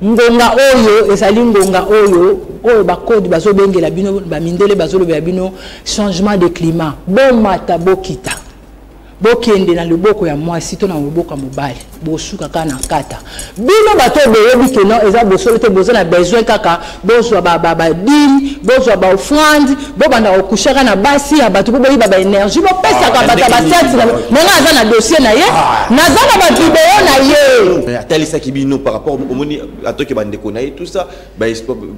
Ngonga oyo ezali ngonga oyo oyo bakode bazobengela bino, bamindele bazolobela bino changement de climat. Bomata, bokita, bokende na loboko ya mwasi to na loboko ya mobali, bosuka kaka na kata. Bino bato oyo boyebi ke non, eza bosolo te, boza na besoin kaka bozwa badîme, bozwa baoffrande, bobanda kokushaka na basi ya bato mpo boyiba baénergie, bopesaka bato ya basiansi. Ndenge aza na dossier na ye, naza na bavideo na ye. Atalisaki bino par rapport omoni atoki bandeko na ye, tout ça,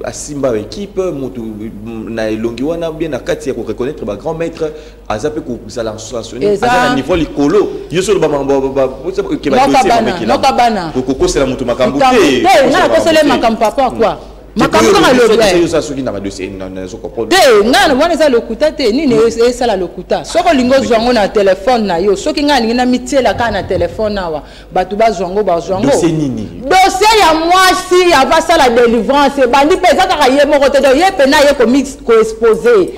asimba équipe motu na elongi wana bien na kati ya koreconnaître bagrand maître, aza mpe kozala sanctionné, aza na niveau likolo. Yo so oloba kokosela motu makambo te. Nga nakosela makambo papa quoi? Makambo kaka lobi. Soki na badossier te, ngai wana eza lokuta te. Nini esala lokuta? Soki olingi ozwa yango na telefone na yo, soki ngai alingi namitiela kaka na telefone awa, bato bazwa yango, bazwa yango. Dossier nini? Dossier ya mwasi avasala délivrance ebandi mpe eza kaka ye moko te. Donc ye mpena ye koexpose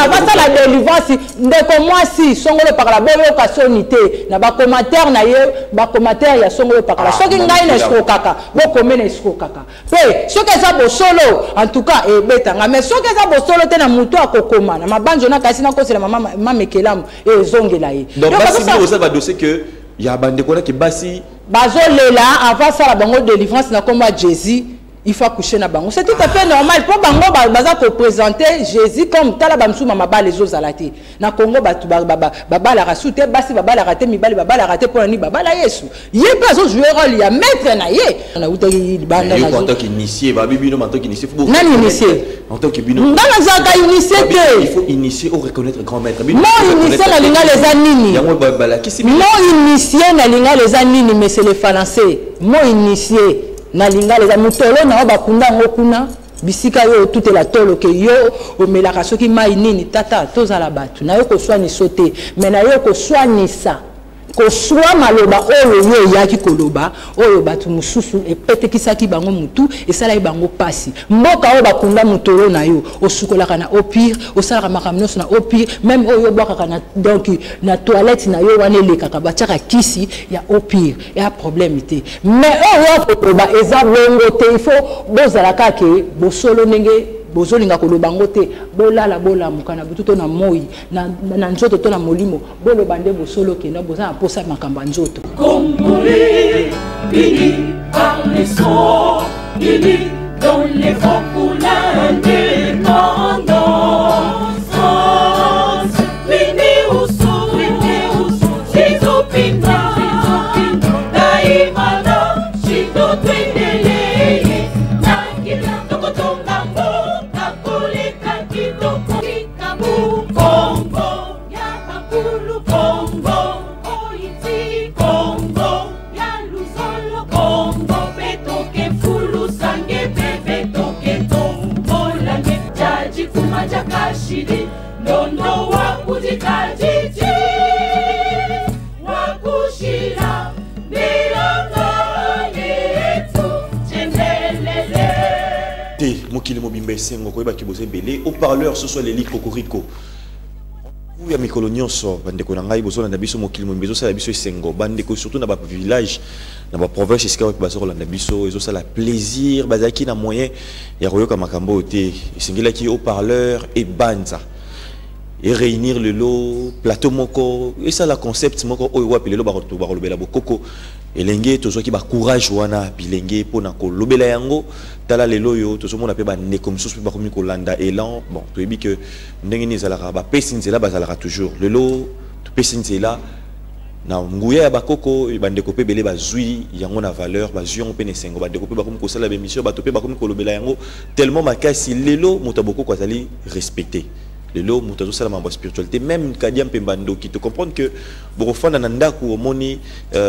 avasala délivrance. Ndeko mwasi songolo pakala, boyoka soni te na bacommentaire na ye, bacommentaire ya songolo pakala. Soki ngai na escroquaka, bokome na escroquaka mpe. Soki eza bosolo, en tout cas ebetanga, mais soki eza bosolo te, na motu akokoma na mabanzo na kasi nakosela mama mamekelamu ezongela ye. Donc basi, bino bosala badossier que ya bandeko naki basi bazolela avant asala bango délivrance na kombo ya Jésus, il faut accoucher na bango. C'est tout à fait normal mpo bango baza koprésenter Jésus comme tala bamisusu mabala ezozala te na Congo. Bato babalaka su te, basi babalaka te, mibali babalaka te. Mpona nini babala Yesu? Ye mpe azojouer rôle ya maître na ye. Nautaki libanda. En tant qu'initié, babi bino en tant qu'initié. Nani initié? En tant que bino. Nga nazalaka initié te. Il faut initier ou reconnaître grand maître. Mot initié na lingala eza nini? Yango balakisi. Mot initié na lingala eza nini? Mais c'est le français. Mot initié na lingala eza motolo na yo, bakunda yango kuna bisika yo otutela tolo ke yo omelaka soki mai nini. Tata, tozala bato na yo koswanisa te, mais na yo koswanisa koswa maloba oyo yo oyaki koloba, oyo bato mosusu epetekisaki bango motu, esalaki bango mpasi. Mboka oyo bakunda motolo na yo, osukolaka na eau pure, osalaka makambo nyonso na eau pure, même oyo obwakaka na, donc na toilette na yo wana elekaka, batiaka kisi ya eau pure, ya problème te. Mais oyo koloba eza bongo te. Il faut bozala kaka ke bosolo ndenge bozolinga koloba yango te. Bolala, bolamuka na butu to na moi, na nzoto to na molimo, boloba nde bosolo kenda boza na mposa makambo ya nzoto. Congolais, unis par les sons, unis dans les rangs pour l'indépendance. Unis au son, unis au son, Chizopinda, Daimana, Chindo Twendele, Nakila, Tokotonga, Mboka, Koleka, Kitoko, Kikabu, Congo, Yabakulu, Congo, Oiti, Congo, ya Luzolo, Congo, Betoke, Fulu, Sange, Bebetoke, Tombolange, Jaji, Kumaja, Kashidi, Ndondo, Wakudikajiji, Wakushila, Milongo yetu, Chendelele. Te, mokili mobimba esengo koyebaki boza ebele. Haut-parleur soso aleli kokoriko ya mikolo nyonso. Bandeko na ngai bozolanda biso mokili mobimba, ezosala biso esengo. Bandeko surtout na bavillage, na baprovince, esika wapi baza kolanda biso, ezosala plaisir. Bazalaki na moyen ya koyoka makambo oyo te. Esengelaki haut-parleur ebanza eréunir lelo plateau moko, esala concept moko oyo wapi lelo bakolobela bokoko. Elenge tozwaki bacourage wana bilenge mpona kolobela yango. Tala lelo oyo tozomona mpe bandeko mosusu mpe bakomi kolanda élan. Bon, toyebi ke ndenge nini ezalaka, bapesi nzela bazalaka toujours. Lelo topesi nzela na nguya ya bakoko. Bandeko mpe ebele bazwi yango na valeur, bazwi yango mpe na esengo. Bandeko mpe bakomi kosala baémission, bato mpe bakomi kolobela yango tellement makasi. Lelo moto ya bokoko azali respecté, lelo moto azosala mambo ya spiritualité, même kadia mpemba ndoki. To comprendre que bokofanda na ndako, omoni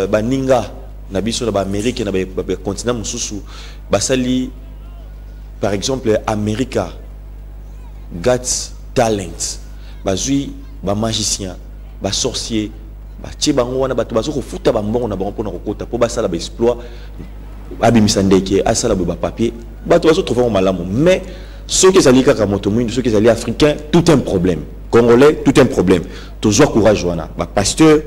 baninga na biso na baamérique, na bacontinent mosusu basali, par exemple America Got Talent, bazwi bamagicien, basorcier, batie bango wana. Bato baza kofuta bambongo na bango mpona kokota mpo basala baexploit, abimisa ndeke, asala boye, bapapier, bato bazotrouve yango malamu. Mais soki ezali kaka moto mwindu, soki ezali africain, tout un problème. Congolais, tout un problème. Tozwa courage wana, bapasteur,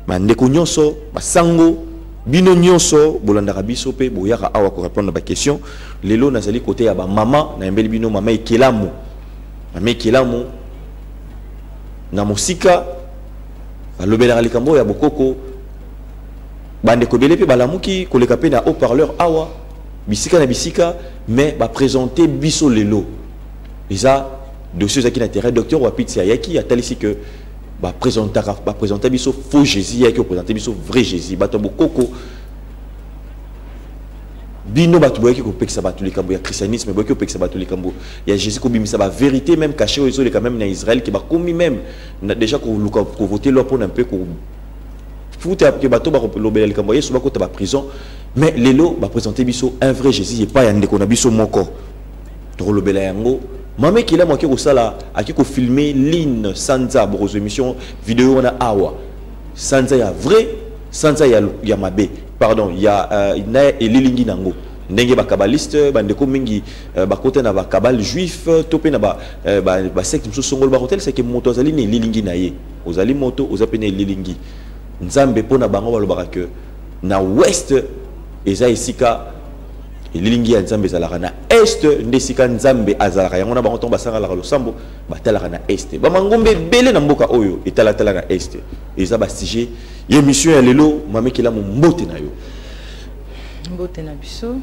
bandeko nyonso, basango. Bino nyonso bolandaka biso mpe boyaka awa korépondre na baquestion. Lelo nazali kote ya bamama, nayembeli bino mama Ekelamu. Mama Ekelamu na mosika balobelaka likambo oyo ya bokoko. Bandeko ebele mpe balamuki koleka mpe na haut-parleur awa bisika na bisika, mais baprésente biso lelo eza dossier ezalaki na terrain. Docteur Wapiti ayaki atalisi que baprésentaka, baprésente biso faux Jésus, yaki oprésente biso vrai Jésus. Bato ya bokoko, bino bato boyaki kopekisa bato likambo ya christianisme, boyaki kopekisa bato likambo ya Jésus, kobimisa bavérité même caché oyo ezoleka même na Israël, ke bakomi même déjà koluka kovote loi mpona mpe kofuta ke bato bakolobela likambo ya Yesu bakota baprison. Mais lelo baprésente biso un vrai Jésus epai ya ndeko na biso moko, tokolobela yango. Mama Ekelamu ake kosala, ake kofilme line sanza, bokozwa émission vidéo wana awa. Sanza ya vrai, sanza ya mabe, pardon, ya na elilingi nango ndenge bakabaliste, bandeko mingi bakota na bakabale juif to mpe na basecte mosusu songolo, bakotelisaki moto azali na elilingi na ye. Ozali moto, oza mpe na elilingi Nzambe. Mpo na bango balobaka ke na ouest eza esika elilingi ya Nzambe ezalaka, na est nde esika Nzambe azalaka. Yango na bango, ntango basangalaka losambo, batalaka na est. Bamangombe ebele na mboka oyo etalatala na est. Eza basujet ya émission ya lelo. Mama Ekelamu, mbote na yo. Mbote na biso,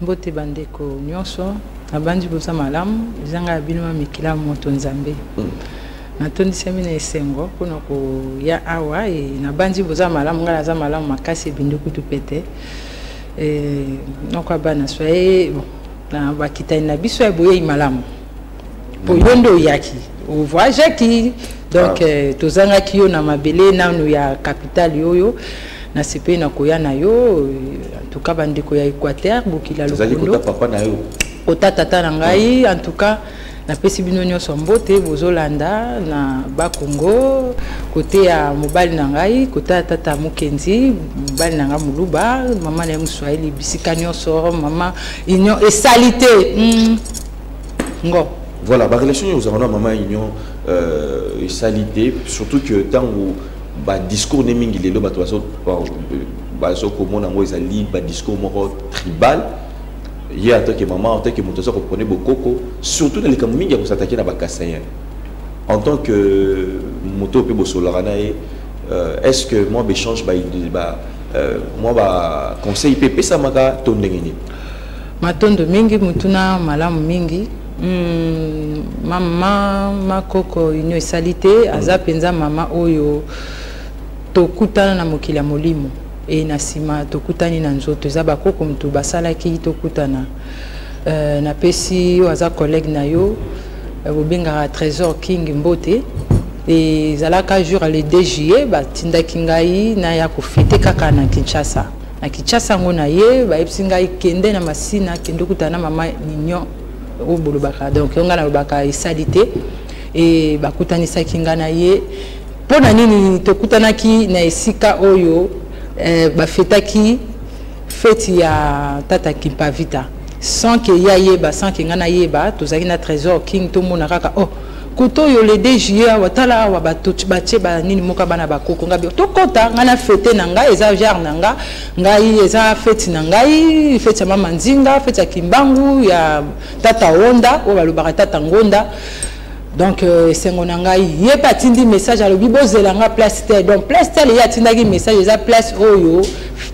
mbote bandeko nyonso. Nabandi boza malamu. Ezanga ya bino Mama Ekelamu, moto Nzambe. Natondisami na esengo mpona koya awa. E nabandi boza malamu, ngai naza malamu makasi, ebindi kutu pete. Noko ya bana soye, bon, na bakitani na biso ya boyei malamu, mpo yo nde oyaki, ovoyageaki, donc tozangaki yo na mabele nanu ya capitale oyo. Nasepeli na koya na yo. En tout cas, bandeko ya Équateur, bokila lokondo, papa na yo. Ota tata na ngai. En tout cas, napesi bino nyonso mbote bozolanda na Bakongo, kote ya mobali na ngai, kote ya tata Mokenzi, mobali na ngai Moluba, mama na ye Moswahili. Bisika nyonso, mama Union esali te ngo. Voilà, barelation oyo ozalaka na mama Union esali te, surtout que ntango badiscours ne mingi lelo bato bazokomona yango ezali badiscours moko tribal. Ye en tant que maman, en tant que moto aza kopone bokoko, surtout na likambo mingi ya kosatake na bakasayen, en tant que moto mpe bosololaka na ye, est ce que mwa baéchange, mwa baconseil mpe epesamaka to ndenge nini? Matondo mingi, mutuna malamu mingi. Mama Makoko Union esali te, aza mpenza mama oyo tokutana na mokili ya molimo e na nsima tokutani na nzoto. Eza bakoko motu basalaki tokutana. Napesi oyo aza collègue na yo, bobengaka Trésor King, mbote. Ezalaka jour le 2 juillet, batindaki ngai naya kofete kaka na Kinshasa. Na Kinshasa yango na ye, bayebisi ngai: kende na Masina, kende okutana na mama Ninion oyo bolobaka. Donc yo, ngai nalobaka esali te. E bakutanisaki ngai na ye. Mpo na nini tokutanaki na esika oyo bafetaki feti ya tata Kimpavita, sans ke ye ayeba, sans ke ngai nayeba? Tozalaki na Trésor King, tomona kaka: oh, kote oyo le 2 juillet awa, tala awa bato batie banini moko, bana bakoko. Ngai tokɔta, ngai na fete na ngai, eza genre na nga, ngai eza feti na ngai, feti ya mama Nzinga, feti ya Kimbangu, ya tata Honda oyo balobaka tata Ngonda. Donc esengo na ngai, ye mpe atindi message, alobi: bozela nga place tel. Donc place tel ye atindaki message eza place oyo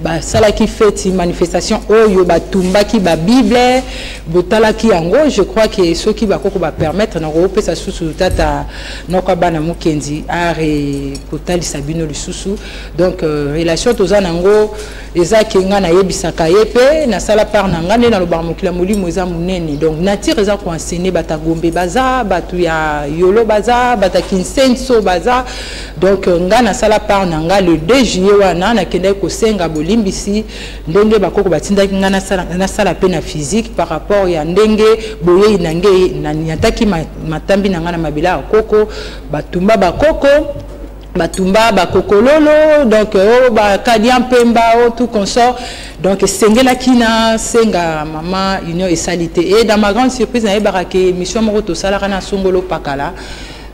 basalaki feti, manifestation oyo batumbaki babible. Botalaki yango, je crois que soki bakoko bapermettre na kopesa susu tata noko bana Mokenzi are kotalisa bino lisusu. Donc relation toza nango eza ke ngai nayebisaka ye mpe nasala part na ngai. Nde nalobaka, mokili ya molimo eza monene, donc nature eza koenseigne. Bato ya Gombe baza, bato ya Yolo baza, bato ya Kinsenso baza. Donc ngai nasala part na ngai. Le 2 juillet wana nakendaki kosenga bolimbisi ndenge bakoko batindaki ngai nasala mpe na physique par rapport ya ndenge boyei na nge naniataki matambi na ngai na mabele ya koko, batumba bakoko, batumba bakokololo, donc oyo bakadia mpemba o tout consort. Donc esengelaki nasenga mama Union esali te. Et dans ma grande surprise, nayebaka ke émission moko tosalaka na Songolo Pakala,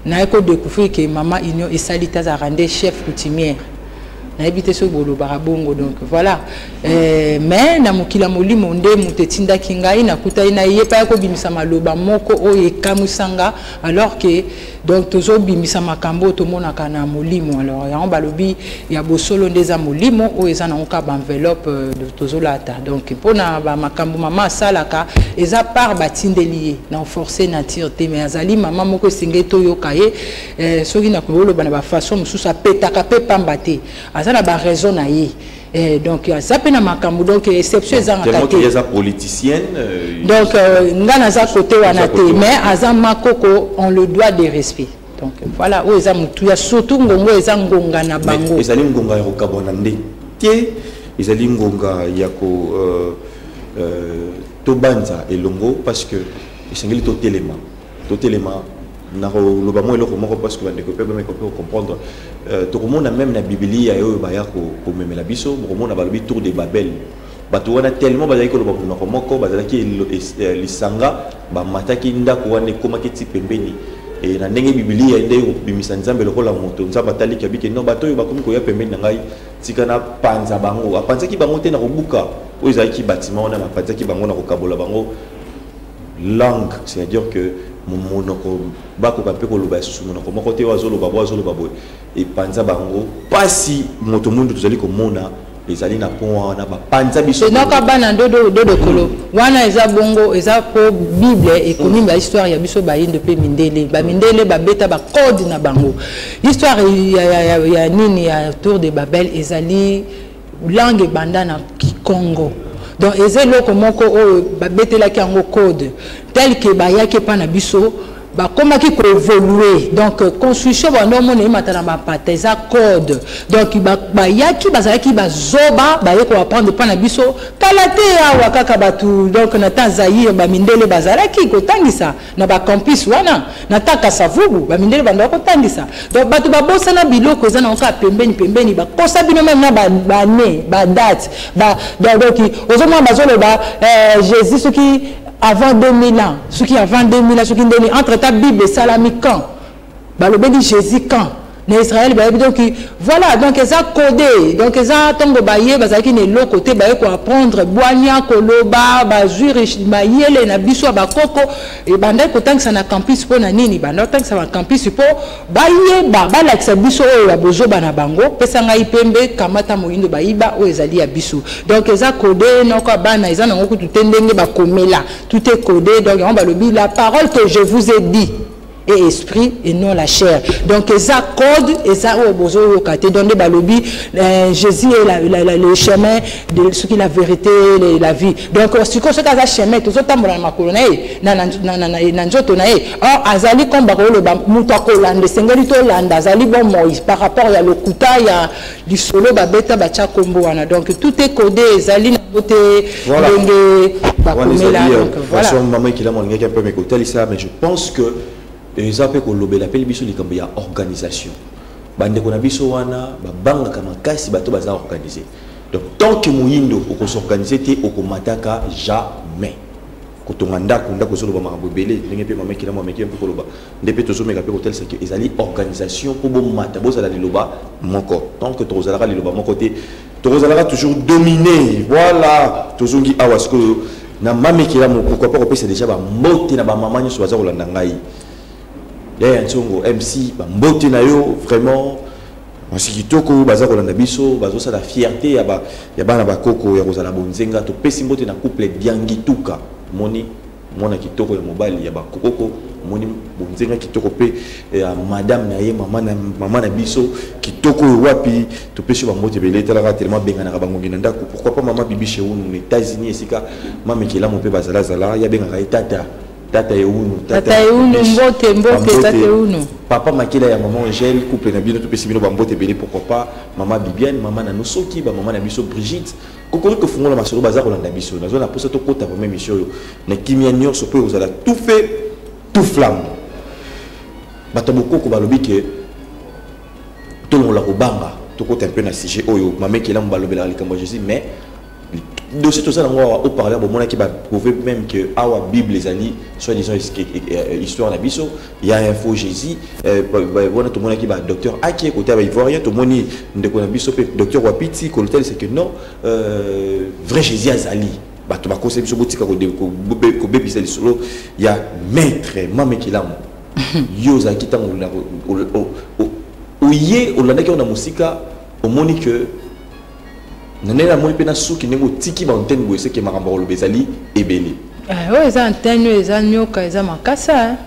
naye kodécouvrir ke mama Union esali te azalaka nde chef coutumière. Nayebi te soki bolobaka bongo. Donc voilà. Mais na mokili ya molimo nde moto etindaki ngai, nakutani na ye mpe kobimisa maloba moko oyo ekamwisanga, alors que donc tozobimisa makambo oyo tomonaka na molimo. Alors yango balobi ya bosolo nde eza molimo oyo eza nango kaka baenveloppe tozolata. Donc mpona bamakambo mama asalaka, eza par batindeli ye na force nature te, mais azali mama moko esengeli toyoka ye. Soki nakoki oloba na bafaçon mosusu, apetaka mpe pamba te, aza na baraison na ye. Donc aza mpe na makambo, donc exception ezangaka te. Eza politicienne. Donc nga naza côté wana te, mais aza makoko, on le doit de respect. Donc voilà, oyo eza motuya, surtout ngongo eza ngonga na bango. Ezali ngonga ya kokabwana nde te, ezali ngonga ya ko tobanza elongo, parce que esengeli totelema, totelema. Nakoloba mwa eloko moko, parce que bandeko mpe bameka mpe kocomprendre. Tokomona même na Bibilia oyo baya komemela biso, bokomona balobi tour de Babel. Bato wana tellement bazalaki koloba monoko moko, bazalaki lisanga, bamataki ndako wana, ekomaki ti pembeni. E na ndenge Bibilia nde kobimisa Nzambe lokola moto, Nzambe ataliki, abiki non, bato oyo bakomi koya pembeni na ngai, tika na panza bango. Apanzaki bango te na kobuka oyo ezalaki bâtiment wana, apanzaki bango na kokabola bango langue, c'est-à-dire que monoko bakoka mpe koloba lisusu monoko moko te. Oyo azoloba boye, azoloba boye, epanza bango. Mpasi moto mundu tozali komona ezali na pont wana bapanza biso. Noka bana dodo dodo kolo wana eza bongo, eza po Bible ekomi ba histoire ya biso bayindo mpe mindele. Bamindele babeta bacode na bango. Histoire ya nini, ya tour de Babel, ezali langue ebanda na Kikongo. Donc eza eloko moko oyo babetelaki yango code, tel que bayaki epa na biso, bakomaki koévolue. Donc construction bando omona emata na bapata, eza code. Donc bayaki, bazalaki bazoba, baye koapprendre mpa na biso kala te awa kaka bato. Donc na temps Zaire, bamindele bazalaki kotangisa na bacampus wana. Na temps Kasavubu, bamindele bandaka kotangisa. Donc bato babosana biloko eza nango kaka pembeni pembeni, bakosa bino même na bane badate. Donc ozomona bazoloba Jésus soki avant 2000 ans, soki avant 2000 ans, soki ndeni. Entre temps Bible esalami quand? Balobeli Jésus quand na Israël? Bayebi. Donc voilà, donc eza codé. Donc eza ntongo baye bazalaki na eloko te, baye koapprendre bwania, koloba, bazwi mayele na biso ya bakoko. Ebandaki kotangisa na campus. Mpo na nini banda kotangisa na campus? Mpo bayeba balakisa biso oyo ya bozoba na bango. Pesa ngai pembe, kamata moyindo, bayiba oyo ezali ya biso. Donc eza codé. Noko ya bana eza nango kutu te ndenge bakomela, tout est codé. Donc yango balobi: "La parole que je vous ai dit est esprit et non la chair." Donc eza code, eza oyo bozoyoka te. Donc nde balobi Jésus est le chemin de ce qui la vérité, la vie. Donc sikoyo soki aza chemin, tozotambola na makolo na ye, na nzoto na ye. Or azali comme bakoloba moto akolanda, esengeli tolanda, azali bomoi par rapport ya lokuta ya lisolo babeta, batya kombo wana. Donc tout est codé, ezali nango te ndenge bakomela. Donc voilà. Mama Ekelamu alingaki mpe kotalisa, mais je pense que eza mpe kolobela mpe biso likambo ya organisation. Bandeko na biso wana babangaka makasi bato baza organisé. Donc tant que moyindo okos'organiser te, okomataka jamais. Kotonga ndako, ndako ezoloba makambo ebele. Ndenge mpe mama Ekelamu ameki mpe koloba, nde mpe tozomeka mpe kotalisa ke ezali organisation mpo bomata, bozala liloba moko. Tant que tokozalaka liloba moko te, tokozalaka toujours dominé. Voilà, tozongi awa sikoyo na mama Ekelamu. Pourquoi pas kopesa déjà bambote na bamama nyonso baza kolanda ngai? Yaya Ntsongo MC, bambote na yo vraiment. Mwasi kitoko, baza kolanda biso, bazosala fierté ya bana bakoko ya kozala bonzenga. Topesi mbote na couple Diangituka. Moni mwana kitoko ya mobali ya bakokoko, moni bonzenga kitoko mpe ya madame na ye, mama na biso kitoko oyo wapi. Topesi yo bambote ebele. Etalaka tellement abenganaka bangongi na ndako. Pourquoi pas mama Bibi Sheunu na États-Unis, esika mama Ekelamu mpe bazalazala, ye abengaka ye tata, tata Eunu. Tata Eunu, mbote, mbote, tata Eunu. Papa Makela ya mama Angèle, couple na bino, topesi bino bambote ebele. Pourquoi pas mama Bibiane, mama na nosoki, bamama na biso Brigitte kokoki kofungola masolo, baza kolanda biso. Nazo na mposa tokota vraiment émission oyo na kimia nyonso mpo ekozala tout fait tout flamme. Bato ya bokoko balobi ke tolongola kobanga, tokota mpe na sujet oyo mama Ekelamu balobelaka likambo ya Jésus, mais Dossier toza nango awa, haut-parleur bomonaki, baprouve même que awa Bible ezali soi-disant histoire na biso ya info Jésus. Wana tomonaki badocteur ake côté ya baivoirien, tomoni ndeko na biso mpe docteur Wapiti kolotalisa que non, vrai Jésus azali. Bato bakosa biso, botika kobebisa lisolo ya maître Mame Kilamu. Yo ozalaki ntango oye, olandaki yango na mosika, omoni que na ndenge namoni mpe na suki, ndenge otiki baantenne boye, seke makambo ya koloba ezali ebele. Oyo eza antenne, oyo eza nyoka, eza makasa.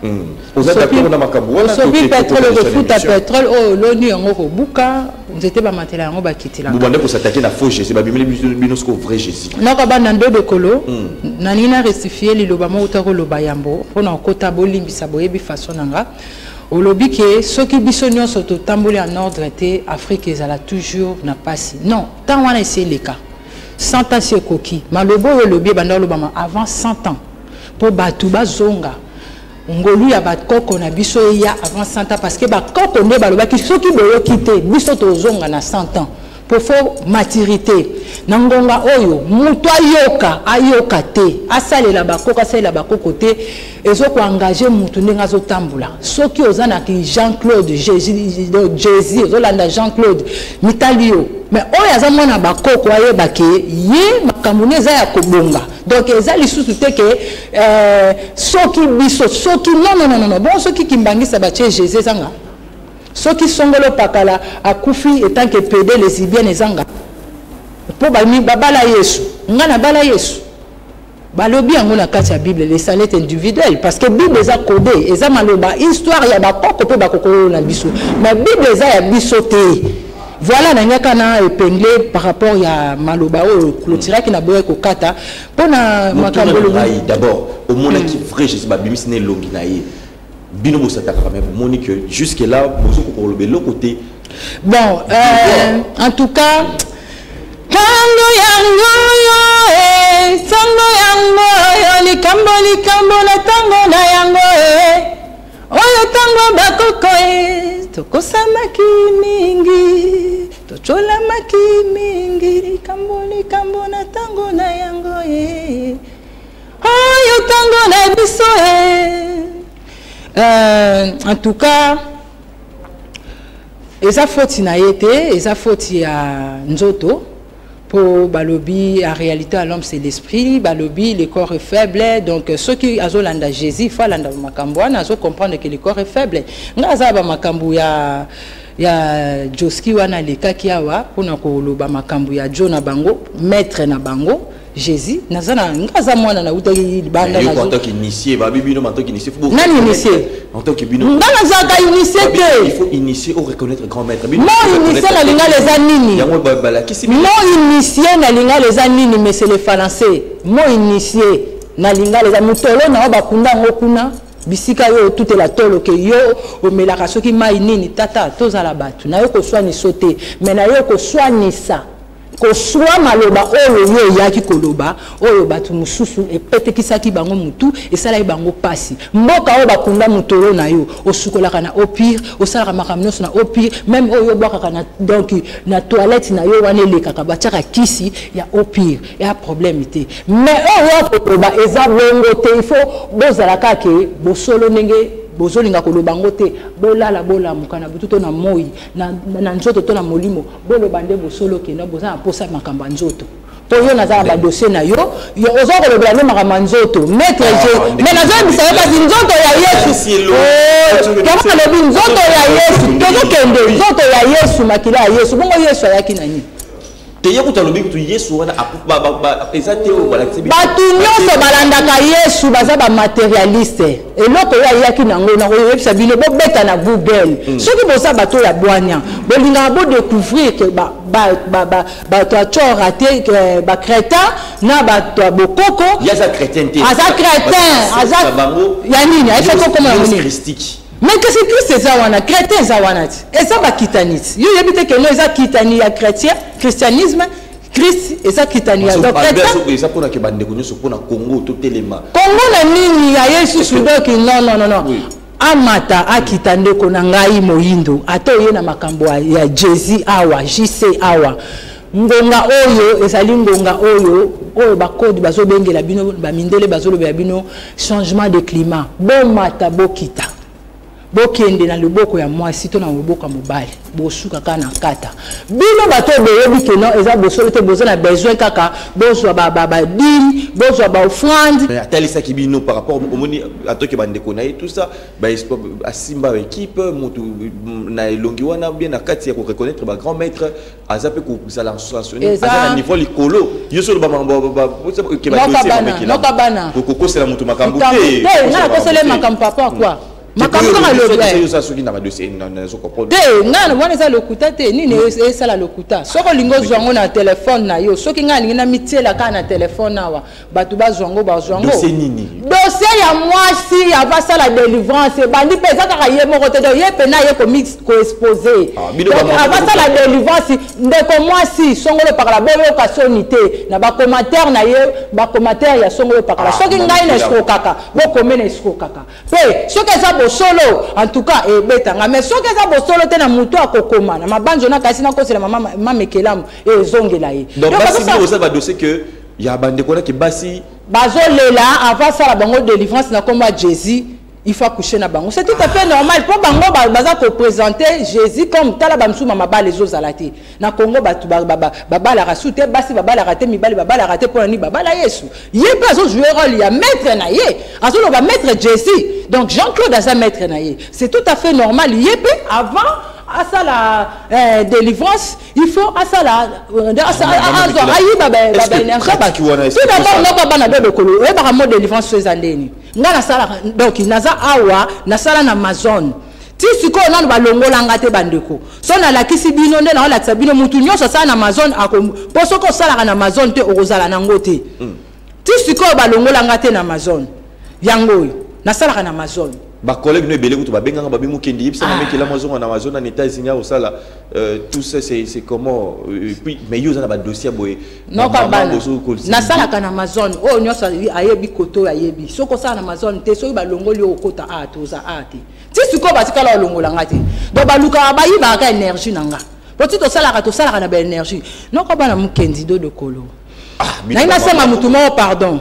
Oza d'accord na makambo wana? Osobi pétrole, okofuta pétrole oyo oloni yango, kobuka nzete bamatela yango, bakitelaka. Bobande kosatake na faux Jésus, babimeli bino siko vrai Jésus. Noko bana ndodo kolo, nalingi na rectifie liloba moko uta koloba yambo mpona kokota. Bolimbisa, boyebi façon na nga. Olobi ke soki biso nyonso totamboli en ordre te, Afrique ezala toujours na pasi. Non, ntango wana esi eleka. 100 ans si ekoki. Maloba oyo olobi ebanda olobama avant 100 ans, mpo bato bazonga ngolu ya bakoko na biso eya avant 100 ans, parce que bakoko nde balobaki soki boyoki te, biso tozonga na 100 ans. Po faut maturité na ngonga oyo moto ayoka, ayoka te, asalela bakoko, asalela bakoko te, ezokoengage motu ndenge azotambola. Soki oza na ki Jean Claude Jésus, ozolanda Jean Claude mitali yo, mais oyo aza mwana bakoko ayeba ke ye makambo ne eza ya kobonga. Donc eza lisusu te ke soki biso, soki non, non, non, non. Bon, soki kimbangisa batie Jésus, ezanga. Soki songolo pakala akufi etant que pédé lesbienne, ezanga. Mpo babala Yesu, nga nabala Yesu. Balobi yango na kati ya Bible, le salut est individuel, parce que Bible eza codé, eza maloba histoire ya bakoko mpe bakokolo na biso, mais Bible eza ya biso te. Voilà, nangaka na épinglé par rapport ya maloba oyo clôturaki na boya kokata mpona makambo. D'abord omonaki vrai Jésus, babimisi na elongi na ye. Bino bosatakaka, mais bomoni que jusque là bozokoka koloba eloko te. Bon, en tout cas, ntango yango yo e, ntango yango oyo, likambo likambo na ntango na yango e, oyo ntango bakoko e, tokosamaki mingi, totyolamaki mingi, likambo likambo na ntango na yango e, oyo ntango na biso e. En tout cas, eza faute na ye te, eza faute ya nzoto, mpo balobi en réalité à l'homme c'est l'esprit, balobi le corps est faible. Donc soki azolanda Jésus, faut alanda makambo wana, azocomprendre que le corps est faible. Nga aza bamakambo ya Joski wana alekaki awa mpona koloba makambo ya jo na bango, maître na bango Jésus. Naza na nga, aza mwana nautaki libanda. En tant qu'initié, babi bino en tant qu'initié. Nani initié? En tant que bino. Nga nazalaka initié te. Il faut initier ou reconnaître grand maître. Non, initié na lingala eza nini? Yango balakisi. Mot initié na lingala eza nini, monsieur le français? Mot initié na lingala eza motolo na yo, bakunda yango kuna bisika yo otutela tolo ke yo omelaka soki mai nini. Tata, tozala bato na yo koswanisa te, mais na yo koswanisa, koswa maloba oyo yo oyaki koloba, oyo bato mosusu epetekisaki bango mutu, esalaki bango mpasi. Mboka oyo bakunda motolo na yo, osukolaka na eau pure, osalaka makambo nyonso na eau pure, même oyo obwakaka na, donc na toilette na yo wana elekaka, batiaka kisi ya eau pure, ya problème te. Mais oyo akoloba eza bongo te. Il faut bozala kaka bosolo ndenge bozolinga koloba yango te. Bolala, bolamuka na butu to na moi, na nzoto to na molimo, boloba nde bosolo. Kenda boza na mposa makambo ya nzoto, mpo yo naza na badossier na yo, yo oza kolobela nde makambo ya nzoto, maître. Mais nazoyebisa yo kasi nzoto ya Yesu, yango nalobi nzoto ya Yesu, tozokende nzoto ya Yesu, makila ya Yesu. Bongo Yesu ayaki na nini? Te, ye kutu alobi kutu Yesu wana eza te oyo balakisi. Bato nyonso balandaka Yesu baza bamatérialiste. Eloko oyo ayaki nango, nakoyebisa bino, bobeta na Google. Soki boza bato ya bwania, bolingaka bodécouvrir ke bato ya tsora te, bachrétien na bato ya bokoko. Ye aza chrétien te. Aza chrétien, aza ya nini? Ayefaki okoma yango nini? Christique. Mais kasi Christ eza wana, chrétien eza wana ti eza bakitani ti. Yo oyebi te keno eza kitani ya chrétien, christianisme, Christ eza kitani ya donc chrétien. Eza mpona ke bandeko nyonso, mpona Congo totelema. Congo na nini ya Yesu? Donc non, non, non, non. Amata akita, ndeko na ngai moyindo, ata oye na makambo ya Jésus awa, JC awa. Ngonga oyo ezali ngonga oyo oyo bakode bazobengela bino, bamindele bazolobela bino changement de climat. Bomata, bokita, bokende na loboko ya mwasi to na loboko ya mobali, bosuka kaka na kata. Bino bato oyo boyebi ke non, eza bosolo te, boza na besoin kaka bozwa badîme, bozwa baoffrande. Mais atalisaki bino par rapport omoni atoki bandeko na ye, tout ça, asimba baéquipe, motu na elongi wana bien na kati ya koreconnaître bagrand maître, aza mpe kozala sanctionné, aza na niveau likolo. Yo so oloba Noka bana. Kokosela motu makambo te. Te, nga nakosela ye makambo papa quoi, makambo kaka lobi. Oza soki na badossier, nazo comprendre. Te, ngai wana eza lokuta te. Nini esala lokuta? Soki olingi ozwa yango na telefone na yo, soki ngai alingi namitiela kaka na telefone awa, bato bazwa yango, bazwa yango. Dossier nini? Dossier ya mwasi avasala délivrance ebandi mpe eza kaka ye moko te. Donc ye mpena ye koexpose. Ah, bino donc avasala délivrance, ndeko mwasi songolo pakala, boyoka soni te na bacommentaire na ye, bacommentaire ya songolo pakala. Ah, soki mama ngai na Kila. escroquaka, bokome na escroquaka mpe. Soki eza bosolo, en tout cas ebetanga, mais soki eza bosolo te, na motu akokoma na mabanzo na kasi nakosela mama mamekelamu ezongela ye. Donc Donc, basi bino kozala badossier que ya bandeko naki basi bazolela avant asala bango délivrance na nkombo ya Jésus, il faut accoucher na bango. C'est tout à fait normal mpo bango baza koprésenter Jésus comme tala bamisusu mabala ezozala te na Congo, bato babalaka su te, basi babalaka te, mibali babalaka te. Mpona nini babala Yesu? Ye mpe azojoue rôle ya maître na ye, azoloba maître Jésus. Donc Jean Claude aza maître na ye, c'est tout à fait normal. Ye mpe avant asala délivrance, il faut asala azwa ayiba baénergie. Pratique wana, est-ce tout que d'abord tosala? Noko bana be lokolo oyebaka mo délivrance so eza ndeni. Nga nasalaka, donc naza awa, nasala na Amazon ti sikoyo, nanu balongolanga te. Bandeko, so nalakisi bino nde naolakisa bino, mutu nyonso asala na Amazon ako, mpo soki osalaka na Amazon te, okozala nango te. Ti sikoyo balongolanga te na Amazon, yango oyo nasalaka na Amazon. Bacollègue no ebele kutu babenganga, babi mokendi yebisa na mekela mwazonga na Amazon na États-Unis akosala tout ça, c'est comment puis mais yo oza na badossier boye? Noka bana, nasalaka na Amazon oyo nyonso ayebi koto oyo ayebi. Soki osala na Amazon te, soki balongoli oyo okota a te, oza a te. Ti sikoyo batikala olongola te. Donc balukaka, bayibaka énergie na nga, po ti tosalaka, tosalaka na baénergie. Noko bana mokendi dodokolo, nayi nasenga motu moko pardon.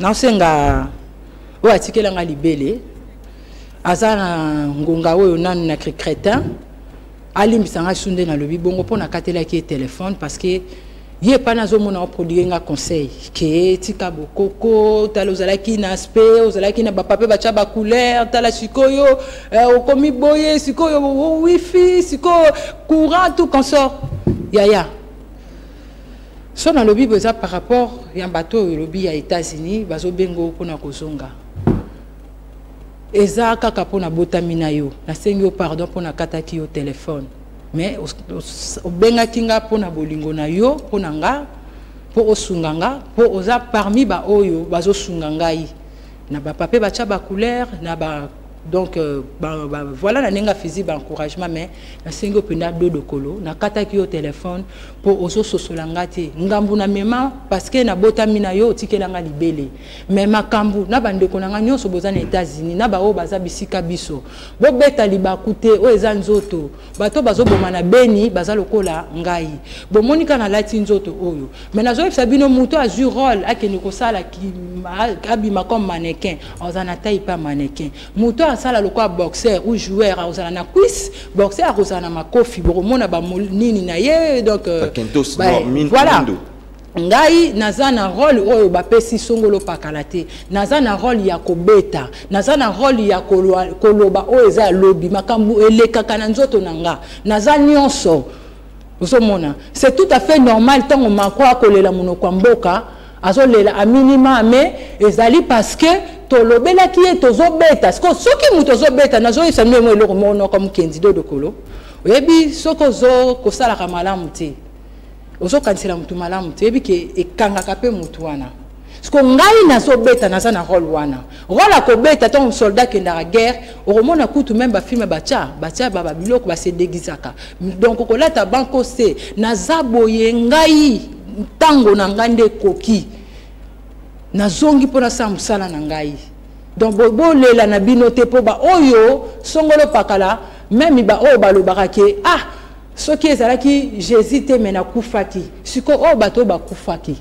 Nasenga oyo atikelanga libele, aza na ngonga oyo nanu na crétin, alimbisa ngai su nde nalobi bongo mpo nakatelaki ye telefone, parce que ye epai nazomona oproduire nga conseil ke tika bokoko. Tala, ozalaki na aspect, ozalaki na bapape batya bacouleur, tala sikoyo okomi boye, sikoyo wifi, sikoyo courant, tout consort. Yaya, so nalobi bo eza par rapport ya bato oyo olobi ya États-Unis bazobenga mpona kozonga, eza kaka mpona botami na yo. Nasengi yo pardon mpo nakataki yo telefone, mais obengaki nga mpona bolingo na yo mpo na nga, mpo osunga nga, mpo oza parmi baoyo bazosunga ngai na bapape batya bacouleur na ba. Donc ba, voilà, na ndenge physique, baencouragement. Mais nasengi yo mpenza dodokolo, nakataki yo telefone mpo ozososola nga te. Ngambu na mema parce que nabotami na yo, otikelanga libele. Mais makambo na bandeko na nga nyonso boza na États-Unis, na baoyo baza bisika biso, bobeta libaku te. Oyo eza nzoto, bato bazoboma na Beni baza lokola ngai. Bomoni kaka nalati nzoto oyo, mais nazoyebisa bino, moto azwi rôle akende kosala, abima comme mannequin, akozala na taille pa mannequin. Moto asala lokola boxer ou joueur, akozala na cuisse boxer, akozala na makofi, bokomona banini na ye. Donc voilà, ngai naza na rôle oyo bapesi songolo pakala te. Naza na rôle ya kobeta, naza na rôle ya koloba oyo eza ya lobi, makambo elekaka na nzoto na nga, naza nyonso ozomona. C'est tout à fait normal ntango Macron akolela monoko ya mboka, azolela aminima, mais ezali parce que tolobelaki ye, tozobeta. Siko soki moto ozobeta, nazoyebisa bino mo eloko moko, noko mokendi dodokolo, oyebi soki ozo kosalaka malamu te, ozokanisela motu malamu te, oyebi ke ekangaka mpe motu wana. Siko ngai nazobeta, naza na rôle wana, rôle akobeta. Ntango soldat akendaka guerre, okomona kutu même bafilme batya batya babiloko, basedéguisaka. Donc okolata banko se naza boye. Ngai ntango na ngai nde ekoki, nazongi mpo nasala mosala na ngai. Donc bolela na bino te, mpo baoyo songolo pakala, même baoyo balobaka ke ah. Soki ezalaki Jésus te, me nakufaki. Sikoyo oyo bato oyo bakufaki,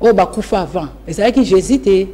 oyo bakufa avant, ezalaki Jésus te.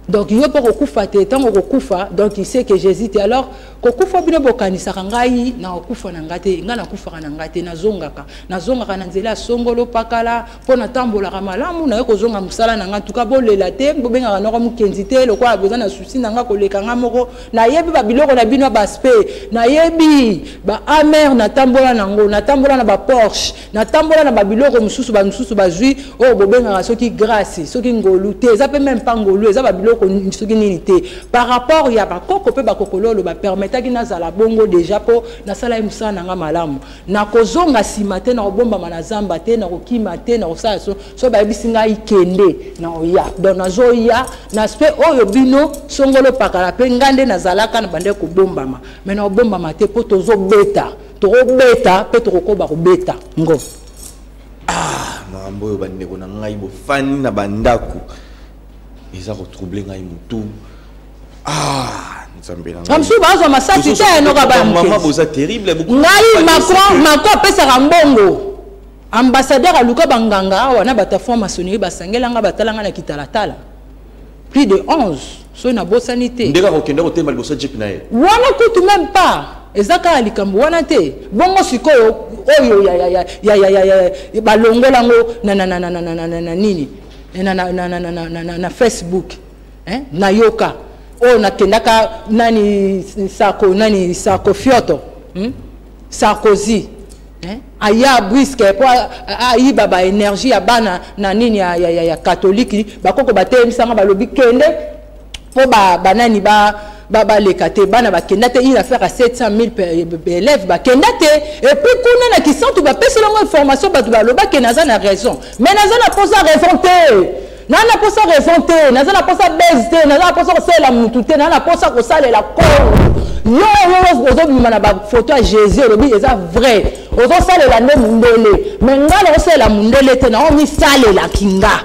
Donc yo mpo kokufa te, ntango kokufa, donc il sait que Jésus te. Alors kokufa, bino bokanisaka ngai na kokufa na ngai te. Ngai nakufaka na ngai te, nazongaka, nazongaka na nzela ya songolo pakala, mpo natambolaka malamu, naye kozonga mosala na ngai. Tuka bolela te, bobengaka noko mokenzi te lokola boza na susi na ngai koleka ngai moko. Nayebi babiloko na bino ya baspe, nayebi ba-Hummer, natambola nango, natambola na baPorsche, natambola na babiloko mosusu. Bamosusu bazwi oyo bobengaka soki grâce, soki ngolu te. Eza mpe même pas ngolu, eza babiloko soki nini te. Par rapport ya bakoko mpe bakokololo bapermetaki nazala bongo déjà, mpo nasala ye mosala na nga malamu. Nakozonga nsima te, nakobombama na zamba te, nakokima te, nakosala so so bayebisi ngai kende na oya. Donc nazoya na aspect oyo bino songolo pakala mpe ngai nde nazalaka na bande kobombama, mais nakobombama te, mpo tozobeta, tokobeta mpe tokokoba kobeta ngo. Ah, makambo oyo, bandeko na ngai, bofandi na bandako, eza kotroubler ngai motu. Ah, Nzambe na ngai! Mosusu bazwa masasi te, enoka. Mama, boza terrible. Ngai Macron, Macron apesaka mbongo, ambassadeur aluka banganga awa na bato ya franc-maçonnerie, basangelanga, batalanga na kitalatala, plus de 11 soki nabosani te. Ndenge akokende kotemba liboso jeep na ye. Wana kutu même pas, eza kaka likambo wana te. Bongo sikoyo oyo balongola yango na nini, na Facebook, nayoka oyo nakendaka nani, Sako nani, Sako Fioto, Sarkozy, aya brusque mpo ayiba baénergie ya bana na nini ya catholique. Bakoko batelemisanga, balobi kende mpo banani baleka te, bana bakenda te. Une affaire à 700 000 élèves bakenda te. Et puis kuna na Kisantu bapeselango information, bato balobaki naza na raison, mais naza na posa raison te, naza na posa raison te, naza na posa base te, naza na posa kosalela mutu te, naza na posa kosalela Kongo. Yo oyo ozobima na bafoto ya Jésus, olobi eza vrai, ozosalela nde mundele, mais ngai nakosalela mundele te, naomisalela kinga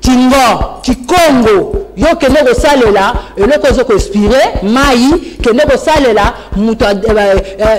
kingo kikongo. Yo kende kosalela eloko ozo koinspirer mai, kende kosalela moto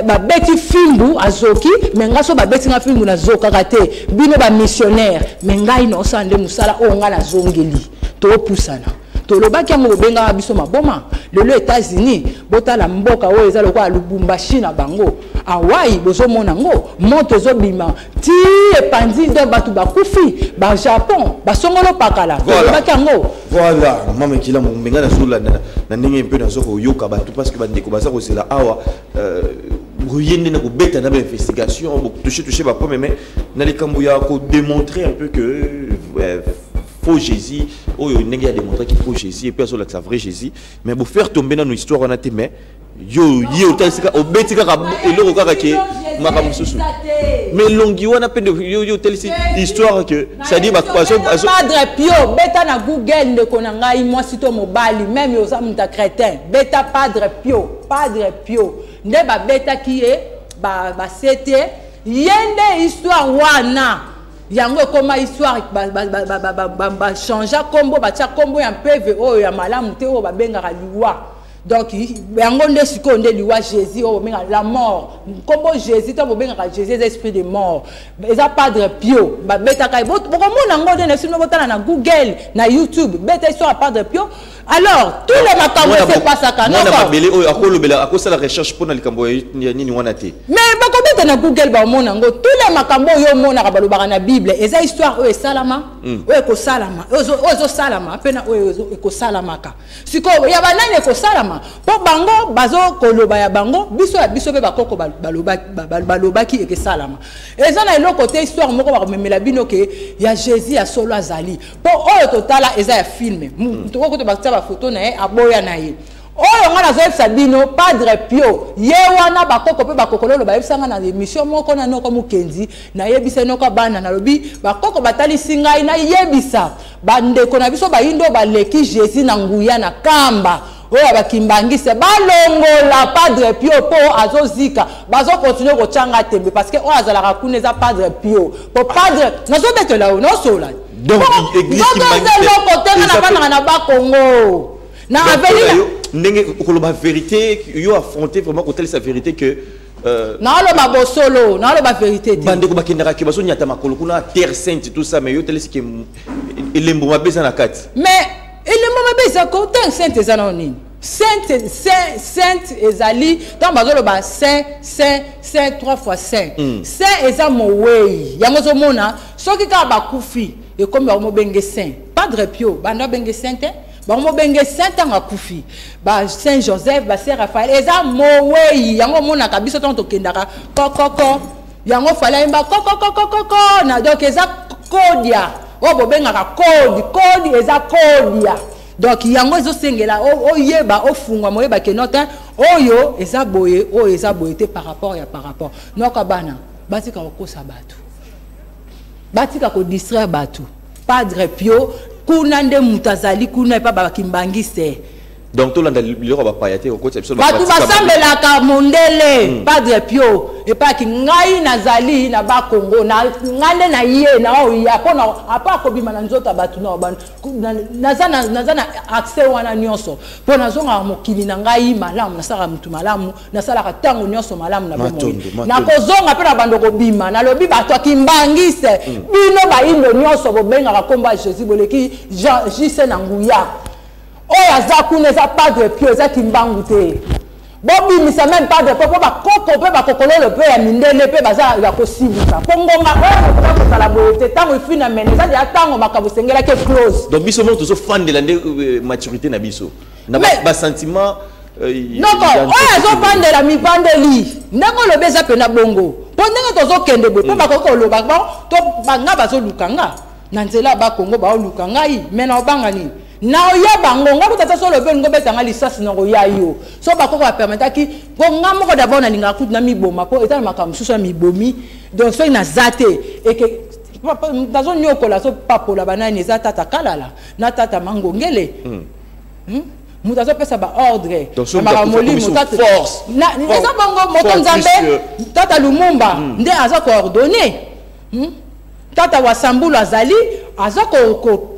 babeti fimbu azoki, mais ngai so babeti nga fimbu nazokaka te. Bino bamissionnaire, mais ngai naosala nde mosala oyo ngai nazongeli. Topusana, tolobaki yango, bobengaka biso maboma. Lelo États-Unis, botala mboka oyo eza lokola Lubumbashi na bango. Hawaii, bozomona yango, moto ezobima ti epanzi, donc bato bakufi. Bajapon, basongolo pakala, tolobaki yango. Voilà, mama Ekila Mombenga, nazolanda na ndenge mpe naza koyoka bato, parce que bandeko baza kozela awa ye nde na kobeta na bainvestigation, touche touche bapome, mais na likambo ya kodémontrer un peu que faux Jésus oyo, ndenge ya démontrer faux Jésus et puis azolakisa vrai Jésus, mais bofaire tomber nano histoire wana te. Mais yo ye otalisi, obeti kaka eloko kaka ke makambo mosusu, mais elongi wana mpe yo otalisi histoire que, c'est-à-dire Padre Pio, beta na Google, ndeko na ngai mwasi to mobali, même oza moto ya chrétien, beta Padre Pio. Padre Pio nde babetaki ye basete ye nde histoire wana. Yango ekóma histoire, bachangea nkombo, batia nkombo ya mpeve oyo ya malamu te, oyo babengaka liwa. Donc yango nde sikoyo nde liwa Jésus oyo bobengaka la mort. Nkombo Jésus to bobengaka Jésus eza esprit de mort, eza Padre Pio babetaka ye. Bokomona yango nde na bino, botala na Google, na YouTube, beta histoire ya Padre Pio. Alors tous les makambo esepasaka. Mwana mabele oyo akolobela, akosala recherche mpona likambo ya nini wana te. Mais bakobeta na Google, baomona yango. Tous les makambo oyo omonaka balobaka na Bible eza histoire oyo esalama, oyo ekosalama, oyo ezosalama mpe na oyo ekosalamaka. Sikoyo ya banani ekosalama? Mpo bango bazokoloba ya bango, biso ya biso mpe bakoko balobaki ekesalama. Eza na eloko te, histoire moko bakomemela bino ke ya Jésus ya solo azali, mpo oyo totala eza ya film. Tokoki batia bafoto na ye, aboya na ye. Oyo ngai nazoyebisa bino, Padre Pio ye wana, bakoko mpe bakokololo bayebisa ngai na émission moko na noko Mokenzi. Nayebisa noko bana, nalobi bakoko batalisi ngai, nayebisa bandeko na biso bayindo baleki Jésus na nguya na kamba oyo bakimbangisa, balongola Padre Pio mpo azozika. Bazokontinue kotyanga tembe parce que oyo azalaka kuna eza Padre Pio, po padre nazobetela oyo naosola eloko te. Nga navandaka na Bakongo na avenir. Ndenge okoloba vérité, yo affronter vraiment kotalisa vérité que Naoloba bosolo, naoloba vérité te. Bandeko bakendaka ke bazonyata makolo kuna, Terre Sainte, tout ça, mais yo telesi ke elembo mabe eza na kati. Mais elembo mabe eza ko. Terre Sainte eza nano nini? Sainte, saint, sainte ezali ntango bazoloba saint, saint, saint, trois fois saint. Saint eza mowei. Yango ozomona soki kaka bakufi, ekomi bango mobenge saint. Padre Pio banda benge saint te, bango mobenge saint ntango akufi. Ba Saint Joseph, ba Saint Raphaël, eza mowei. Yango omonaka biso ntango tokendaka kokoko, yango fale ayemba kokokokokoko na. Donc eza kodia oyo bobengaka kode. Kode eza kodia. Donc yango ezosengela oyeba, ofungwama, oyeba ke no te, oyo eza boye, oyo eza boye te, par rapport ya par rapport. Noka bana batika kokosa bato, batika kodistraire bato. Padre Pio kuna nde moto azali kuna epa bakimbangiste. Donc tolanda biloko ya bapaya te, kokotisa biso. Bato basambelaka mondele. Padre Pio epaki ngai nazali na Bakongo na ngai nde na ye na oya mpona apa akobima na nzoto ya bato na naza na accès wana nyonso mpo nazongaka mokili na ngai malamu. Nasalaka motu malamu, nasalaka ntango nyonso malamu na bomoi. Nakozonga mpe na bando kobima. Nalobi bato akimbangise, bino bayindo nyonso bobengaka nkombo ya Jésus, boleki Jise na nguya. Oyo aza kuna eza Padre Pio, eza Kimbangu te. Bobimisa même Padre Pio mpo bakoko mpe bakokololo mpe ya mindele mpe baza ya kosilika, mpo ngonga oyo ekoka kozala boye te. Ntango efina mene eza deya ntango makambo esengelaki close. Donc biso moko tozofandela nde maturité na biso na basentiment. Noko oyo azovandela mivandeli, ndenge olobi eza mpena bongo, mpo ndenge tozokende boye, mpo bakoki koloba bon to banga bazoluka nga na nzela ya Bakongo, baoluka ngai, me na obanga nini? Na oyeba ngo nga kuta ta so olobi olingi obetanga lisasi na koya yo so bakoko bapermetaki mpo nga moko d'abord nalingaka kutu na miboma, mpo eza na makambo mosusu ya mibomi. Donc soki naza te eke nazonyokola, azopapola banani? Eza tata Kalala na tata Mangongele. Moto azopesa baordre na makambo molimo eza bongo moto Nzambe, tata Lumumba nde aza coordonné. Tata Wasambulu azali aza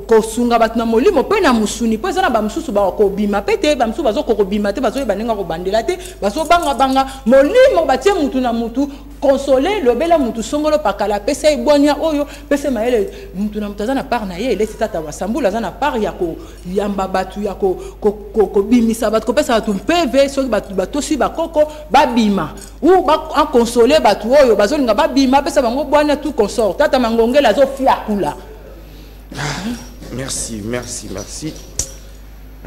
kosunga bato na molimo mpe na mosuni, mpo eza na bamosusu bakobima mpe te, bamosusu bazokoka kobima te, bazoyeba ndenge akobandela te, bazobangabanga molimo. Batie mutu na mutu console, lobela mutu songolo pakala, apesa ye bwania oyo, pesa mayele. Mutu na mutu aza na part na ye. Elesi tata Wasambulu aza na part ya koyamba bato, ya kobimisa bato, kopesa bato mpeve soki bato batosi bakoko babima, ou aconsole bato oyo bazolinga babima, apesa bango bwania, tout consort. Tata Mangongela azofiakula. Merci, merci, merci.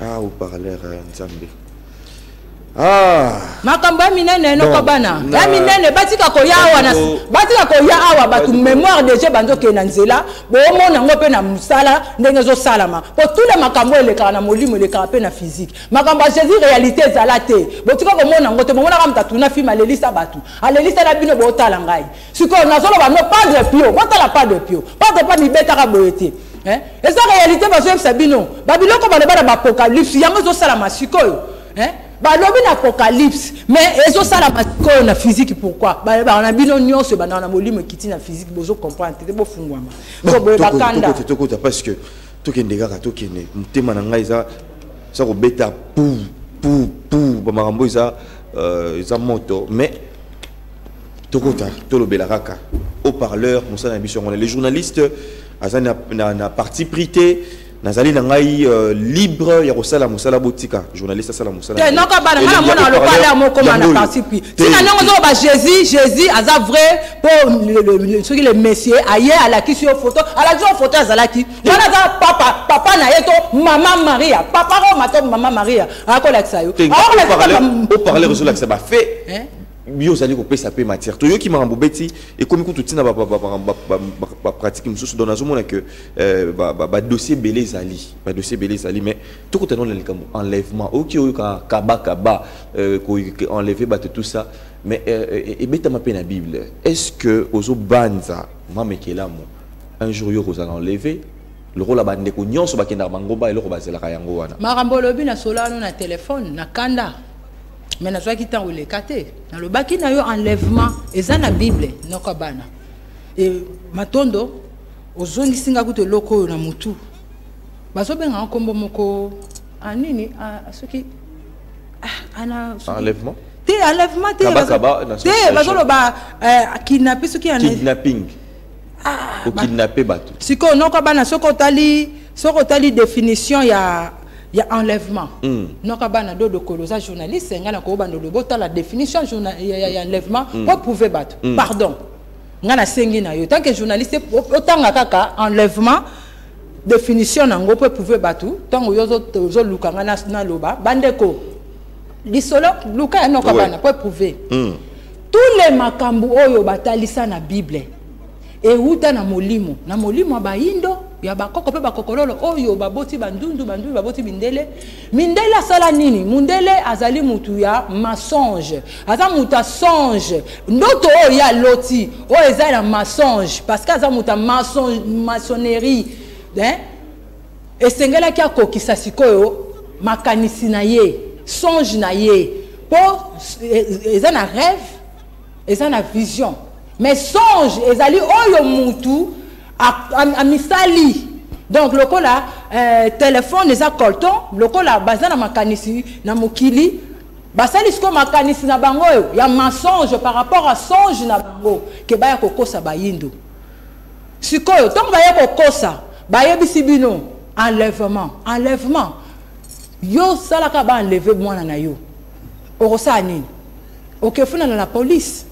Ah, haut-parleur Nzambe. Ah. Makambo ya minene, noko bana ya minene batika koya awa, batika koya awa. Bato mémoire déjà banzokende na nzela, bomona yango mpe na mosala ndenge ezosalama, po tule makambo elekaka na molimo, elekaka mpe na physique. Makambo ya Jésus, réalité ezala te. Botika komona yango te. Bomonaka moto atuna film, alelisa bato, alelisa na bino. Botala ngai sikoyo nazoloba no Padre Pio, botala Padre Pio. Padre Pio mibetaka boye te. Eza réalité bazoyebisa bino. Babiloko baloba na baapocalypse, yango ezosalama sikoyo. Balobi na apocalypse, mais ezosalama sikoyo na physique. Pourquoi balobaka na bino nyonso ebandaka na molimo, ekiti na physique? Bozocomprendre te, bofungwama po boye bakanda. Tokota parce que tokende kaka, tokende. Motema na ngai eza kobeta pu pu pu, bamakambo eza moto, mais tokota, tolobela kaka haut-parleur. Mosala na biso yango wana. Les journalistes aza na parti pris te. Nazali na ngai libre ya kosala mosala. Botika journaliste asala mosala. Te, noka bana nga namona lokola moko ma na parti pris. Tina ndenge ozoloba Jésus, Jésus aza vrai, mpo soki le monsieur aye alakisi yo photo, alakisi yo photo, azalaki wana, aza papa, papa na ye to mama Maria, papa Roma to mama Maria akolakisa yo. Haut-parleur ezolakisa bafaits. Yo ozali kopesa mpe matière. Toyoki makambo beti ekomi kutu ntina bapratique mosusu. Donc nazomona ke badossier ebele ezali, badossier ebele ezali, mais tokota nano na likambo enlèvement. Oyoki, oyoka kaba kaba, enlever bato, tout ça, mais ebetama mpe na Bible. Est ce que ozobanza mama ekelamu un jour yo kozala enlevé lokola bandeko nyonso bakendaka bangomba, eloko bazelaka yango wana? Makambo olobi na solo wana na telefone na kanda, me nazwaki ntango eleka te. Nalobaki na yo enlèvement eza na Bible. Noko bana e matondo, ozongisi nga kutu eloko oyo na mutu bazobengaka nkombo moko anini, soki ana enlèvement. Te, enlèvement te. Te, bazoloba kidnapper, soki kidnapping, kokidnapper bato. Sikoyo, noko bana, soki otali définition ya enlèvement, noko bana Dodokolo, oza journaliste, ngai na koyobanda oloba, otala définition ya enlèvement po prouver bato. Pardon, ngai nasengi na yo, tant que journaliste, otanga kaka enlèvement, définition nango, mpo eprouver bato. Ntango yo ozoluka, ngai naloba, bandeko, lisolo luka ya noko bana mpo eprouver tous les makambo oyo batalisa na Bible euta na molimo ya bayindo, ya bakoko mpe bakokololo oyo baboti bandundu. Bandundu baboti mindele. Mindele asala nini? Mundele azali mutu ya mensonge, aza mutu ya songe, ndoto oyo ye aloti oyo eza na mensonge, parce que aza mutu ya maçonnerie, hein? Esengelaki akokisa sikoyo makanisi na ye, songe na ye, mpo eza na rêve, eza na vision, mais songe ezali oyo mutu amisali. Donc lokola telefone eza colton, lokola baza na makanisi na mokili, basali sikoyo makanisi na bango oyo ya mensonge par rapport à songe na bango, ke baya kokosa bayindo. Sikoyo ntango baya kokosa, bayebisi bino enlèvement. Enlèvement, yo salaka, baenlever mwana na yo, okosala nini? Okefuna na la police.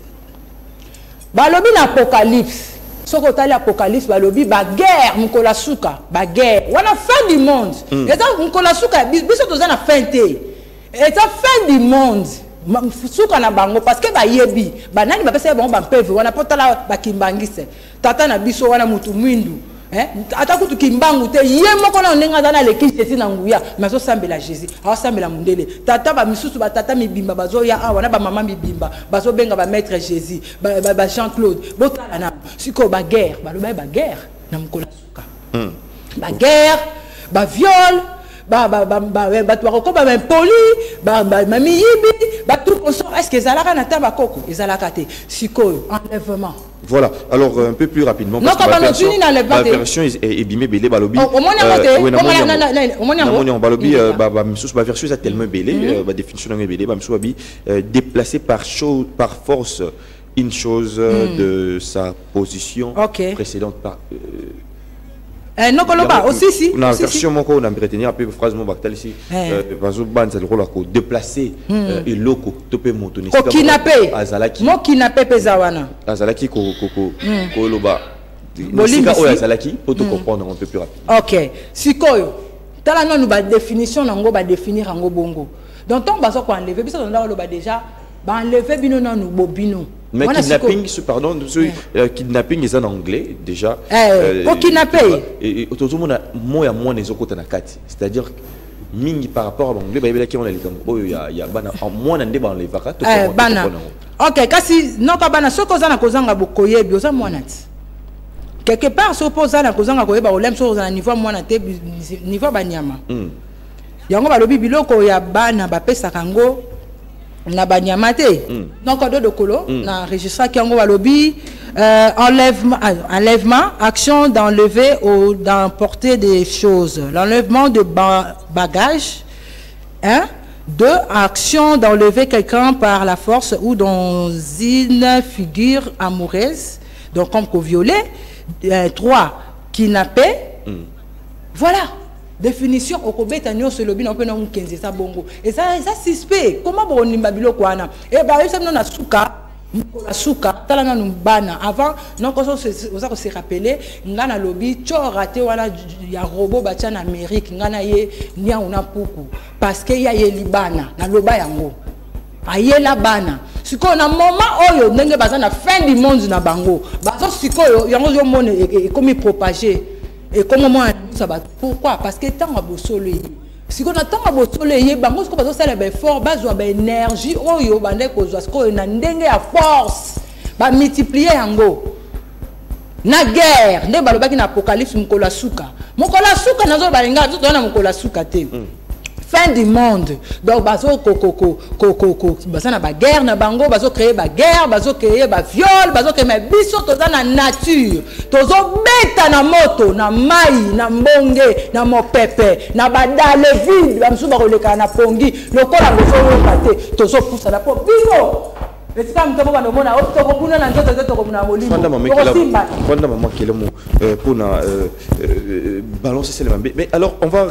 Balobi na Apocalypse, soki otali Apocalypse, balobi baguerre, mokolo ya suka, baguerre wana, fin du monde. Eza mokolo ya suka, biso toza na fin te, eza fin du monde, suka na bango, parce que bayebi banani bapesaki bango bampeve wana. Mpo tala bakimbangise, tata na biso wana, mutu mwindu, ata kutu Kimbangu te, ye moko na ndenge aza na leki Jésus na nguya, mais azosambela Jésus, azosambela mondele. Tata bamisusu, batata mibimba bazoya awa na bamama mibimba, bazobenga bamaître Jésus, ba Jean Claude. Botala nano sikoyo baguerre, baloba ye baguerre na mokolo ya suka, baguerre, baviol, bato bakokoma baimpoli, bamiyibi, batout consort. Est ce que ezalaka na ta bakoko? Ezalaka te. Sikoyo enlèvement. Voilà. Alors, un peu plus rapidement. Non, parce que la version est ebimé belé balobi. Omoni yango te? Omoni yango? Balobi ba misusu ba version eza tellement belé, ba définition nango ebele. Ba misusu babi déplacer par chose, par force une chose de sa position précédente par Nokoloba osisi. Na version moko na retenir peu phrase mo batalisi, bazobanza lokola ko déplacer eloko to mpe moto. Kokidnapper. Azalaki. Mokidnapper mpe eza wana. Azalaki koloba esika oyo azalaki po to comprendre un peu plus rapide. Ok, sikoyo tala nanu badéfinition nango, badéfinir yango bongo. Donc ntango baza koenlever biso, tonda koloba déjà baenlever bino nanu bobino. Mais kidnapping, pardon, kidnapping eza en anglais déjà. Kokidnapper. Tozomona mo ya mwana ezokota na kati, c'est-à-dire mingi par rapport à l'anglais, bayebelaki wana likambo oyo ya bana, mwana nde baenlevaka. Bana, ok. Kasi noka bana, soki oza na kozanga bokoyebi, oza mwana ti quelque part. Soki mpo oza na kozanga koyeba, olemi, soki oza na niveau ya mwana te, niveau ya banyama. Yango balobi biloko ya bana bapesaka yango na banyama te. Donc Dodokolo, na enregistraki yango, balobi enlèvement, enlèvement, action d'enlever ou d'emporter des choses, l'enlèvement de bagages, hein? Deux, action d'enlever quelqu'un par la force ou dans une figure amoureuse, donc comme violer. Trois, kidnapper. Voilà définition. Okobeta nyonso elobi na mpe na mokenzi, eza bongo, eza suspect. Comment bokonimba biloko wana? E bayebisa bino na suka, mokolo ya suka. Tala nanu bana avant noko oza kose rappeler, nga nalobi tio te wana ya robot batia na Amérique, nga na ye niau na puku, parce que ye ayeli bana. Naloba yango, ayela bana. Sikoyo na moment oyo, ndenge baza na fin du monde na bango, bazo sikoyo yango ozomona ekomi propagé, ekomi mwana nyonso bato. Pourquoi? Parce que ntango ya bosolo eye. Sikoyo na ntango ya bosolo eye, bango sikoyo bazosala baeffort, bazwa baénergie oyo bandeki kozwa sikoyo na ndenge ya force, bamultiplier yango na guerre, nde balobaki na Apocalypse, mokolo ya suka. Mokolo ya suka, nazoloba, linga biso toza na mokolo ya suka te. fin du monde. Donc bazo ko ko ko ko ko ko baza na ba guerre na bango, bazo créer ba guerre, bazo créer ba viol, bazo créer, mais biso toza na nature, tozo beta na moto, na mai, na mbonge, na mopepe, na ba dalle vide, ba mosusu bakoleka na pongi lokola bozoyoka te, tozopusana po bino esika moto moko bandomona tokobuna na nzoto te, tokobuna na molimo. Tokosimba. Fanda mama Kelemo pour na balancer celle mais alors on va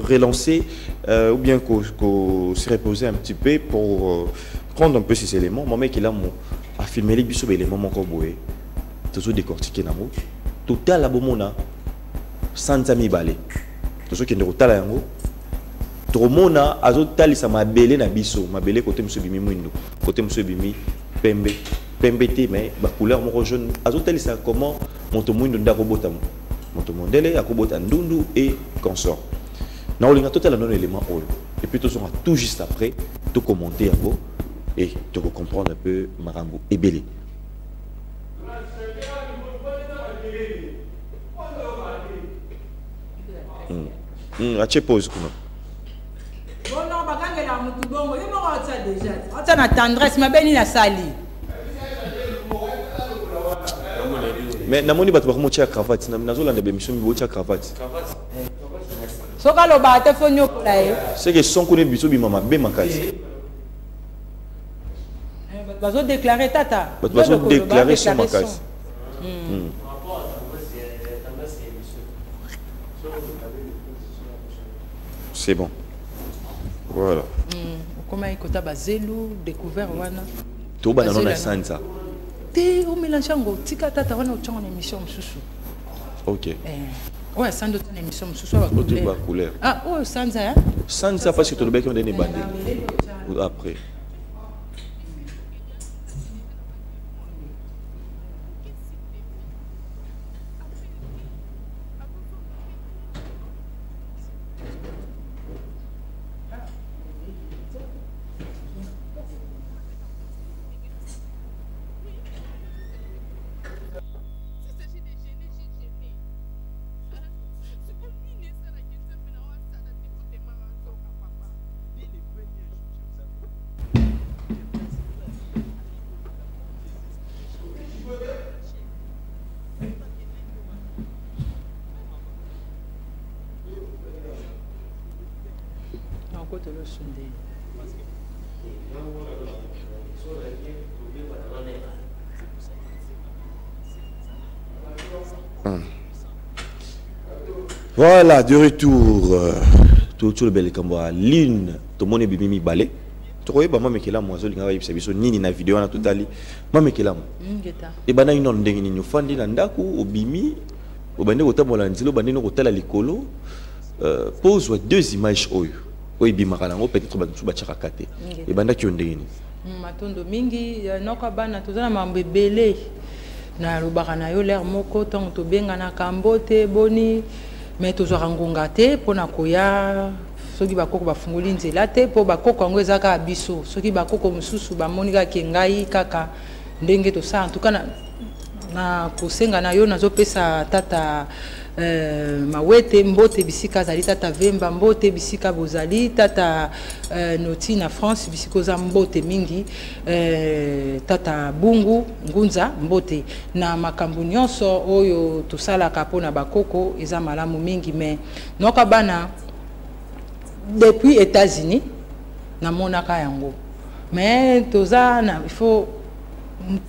relancer ou bien qu'on se reposer un petit peu pour prendre un peu ces éléments. Maman Kelemo a filmé les biso éléments moko boye tozo décortiquer nango total abomona sanza mibale tozo kende kotala yango tomona azotalisa mabele na biso, mabele côté mosusu ebimi mwindo, côté mosusu ebimi pembe, pembe te mais ba couleur moko jaune. Azotalisa comment moto mwindo nde akobota moto mondele, akobota ndundu et consort. Na olinga totala nono élément oyo et puis tozonga tout juste après to commenter yango et to comprendre un peu makambo ebele. Atie pause kuna. Bon, bakangela mutu bongo, ye moko atia déjà. Atia na tendresse, mabe nini asali? Mais namoni bato bakomotia cravate, na nazolanda ba émission mibotia cravate. Soki alobaka te, fo nyokola ye. C'est que son kuna biso bima mabe makasi. Bato bazo déclarer tata. Bato bazo déclarer son makasi. C'est bon. Voilà. Comment écouter bazelu découvert wana? Toba na nona sanza. Te o mélange ngo tika tata wana otyango na émission mosusu. OK. Ouais, sanza na émission mosusu ba couleur. Ba couleur. Ah, oh sanza hein? Sanza parce que tolobaki on ndene bandeli. Après. Voilà, de retour. Tout le bel kambo lune, tout le monde est bimi balé. Tu vois, maman mekela mo azolinga ba yebisa biso nini na vidéo na totali. Mama mekela mo. E bana ino ndenge nini ofandi na ndako obimi obande kotambola nzela obande no kotala likolo. Pose deux images oyo. Oyo ebimaka nango peut-être bato mosusu batiaka ka te. Ebandaki yo ndenge nini? Matondo mingi noko bana toza na mambo ebele. Na lobaka na yo l'air moko ntango tobenganaka mbote boni, mais tozwaka ngonga te mpona koya. Soki bakoko bafungoli nzela te, mpo bakoko yango eza kaka biso. Soki bakoko mosusu bamoni kaka ngai kaka ndenge tosala. En tout cas, na kosenga na yo, nazopesa tata Mawete mbote bisika azali, tata Vemba mbote bisika bozali, tata Noti na France bisika oza mbote mingi, tata Bungu Ngunza mbote. Na makambo nyonso oyo tosalaka mpona bakoko eza malamu mingi. Mais noka bana depuis États-Unis namonaka yango, mais toza na il faut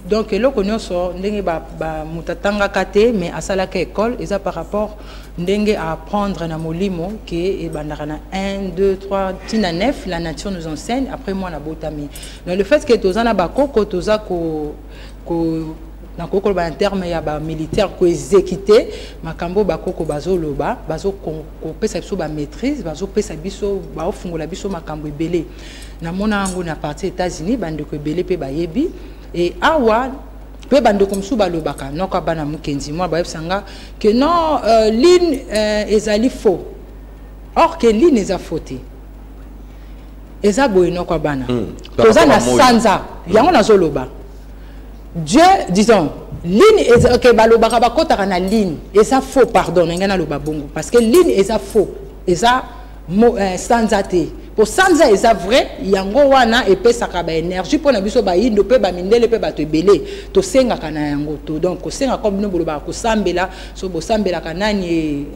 donc eloko nyonso ndenge ba moto atangaka te mais asalaka école eza par rapport ndenge à apprendre na molimo ke ebandaka na 1 2 3 tina 9, la nature nous enseigne. Après moi na botami, donc le fait que toza na bakoko toza ko ko na kokoloba na terme ya ba militaire ko exécuter makambo bakoko bazoloba, bazo kopesa biso ba maîtrise, bazopesa biso baofungola biso makambo ebele. Namona yango na partie États-Unis, bandeko ebele mpe bayebi. Et awa mpe bandeko mosusu balobaka noko bana mokenzi mwa bayebisanga que non, ligne ezali faux, or que ligne eza faux te, eza boye noko bana. Toza na sanza yango nazoloba Dieu, disons ligne eza ok, balobaka bakotaka na ligne eza faux, pardon, na ngai naloba bongo parce que ligne eza faux, eza Sanza te, po sanza eza vrai. Yango wana epesaka baénergie mpo na biso bayindo mpe bamindele mpe bato ebele. Tosengaka na yango to, donc kosenga comme bino bolobaka kosambela. So bosambelaka nani?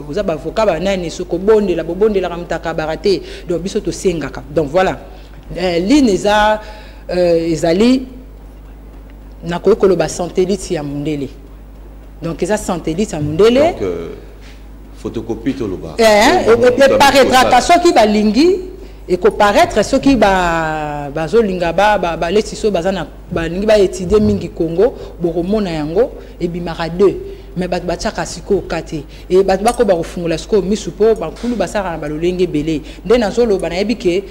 Boza bavoka banani? So kobondela, bobondelaka moto akabaka te. Donc biso tosengaka. Donc voilà, lune eza ezali, nakoki koloba, satellite ya mondele. Donc eza satellite ya mondele. Donc, photocopie toloba. Eparaîtraka soki balingi, ekoparaître soki bazolinga, baleti so baza na balingi baétudie mingi Congo, bokomona yango ebimaka deux. Mais bato batiaka sikoyo ka te e, bato bakoba kofungola sikoyo misu, mpo bankulu basalaka na balolenge ebele. Nde nazoloba, nayebi ke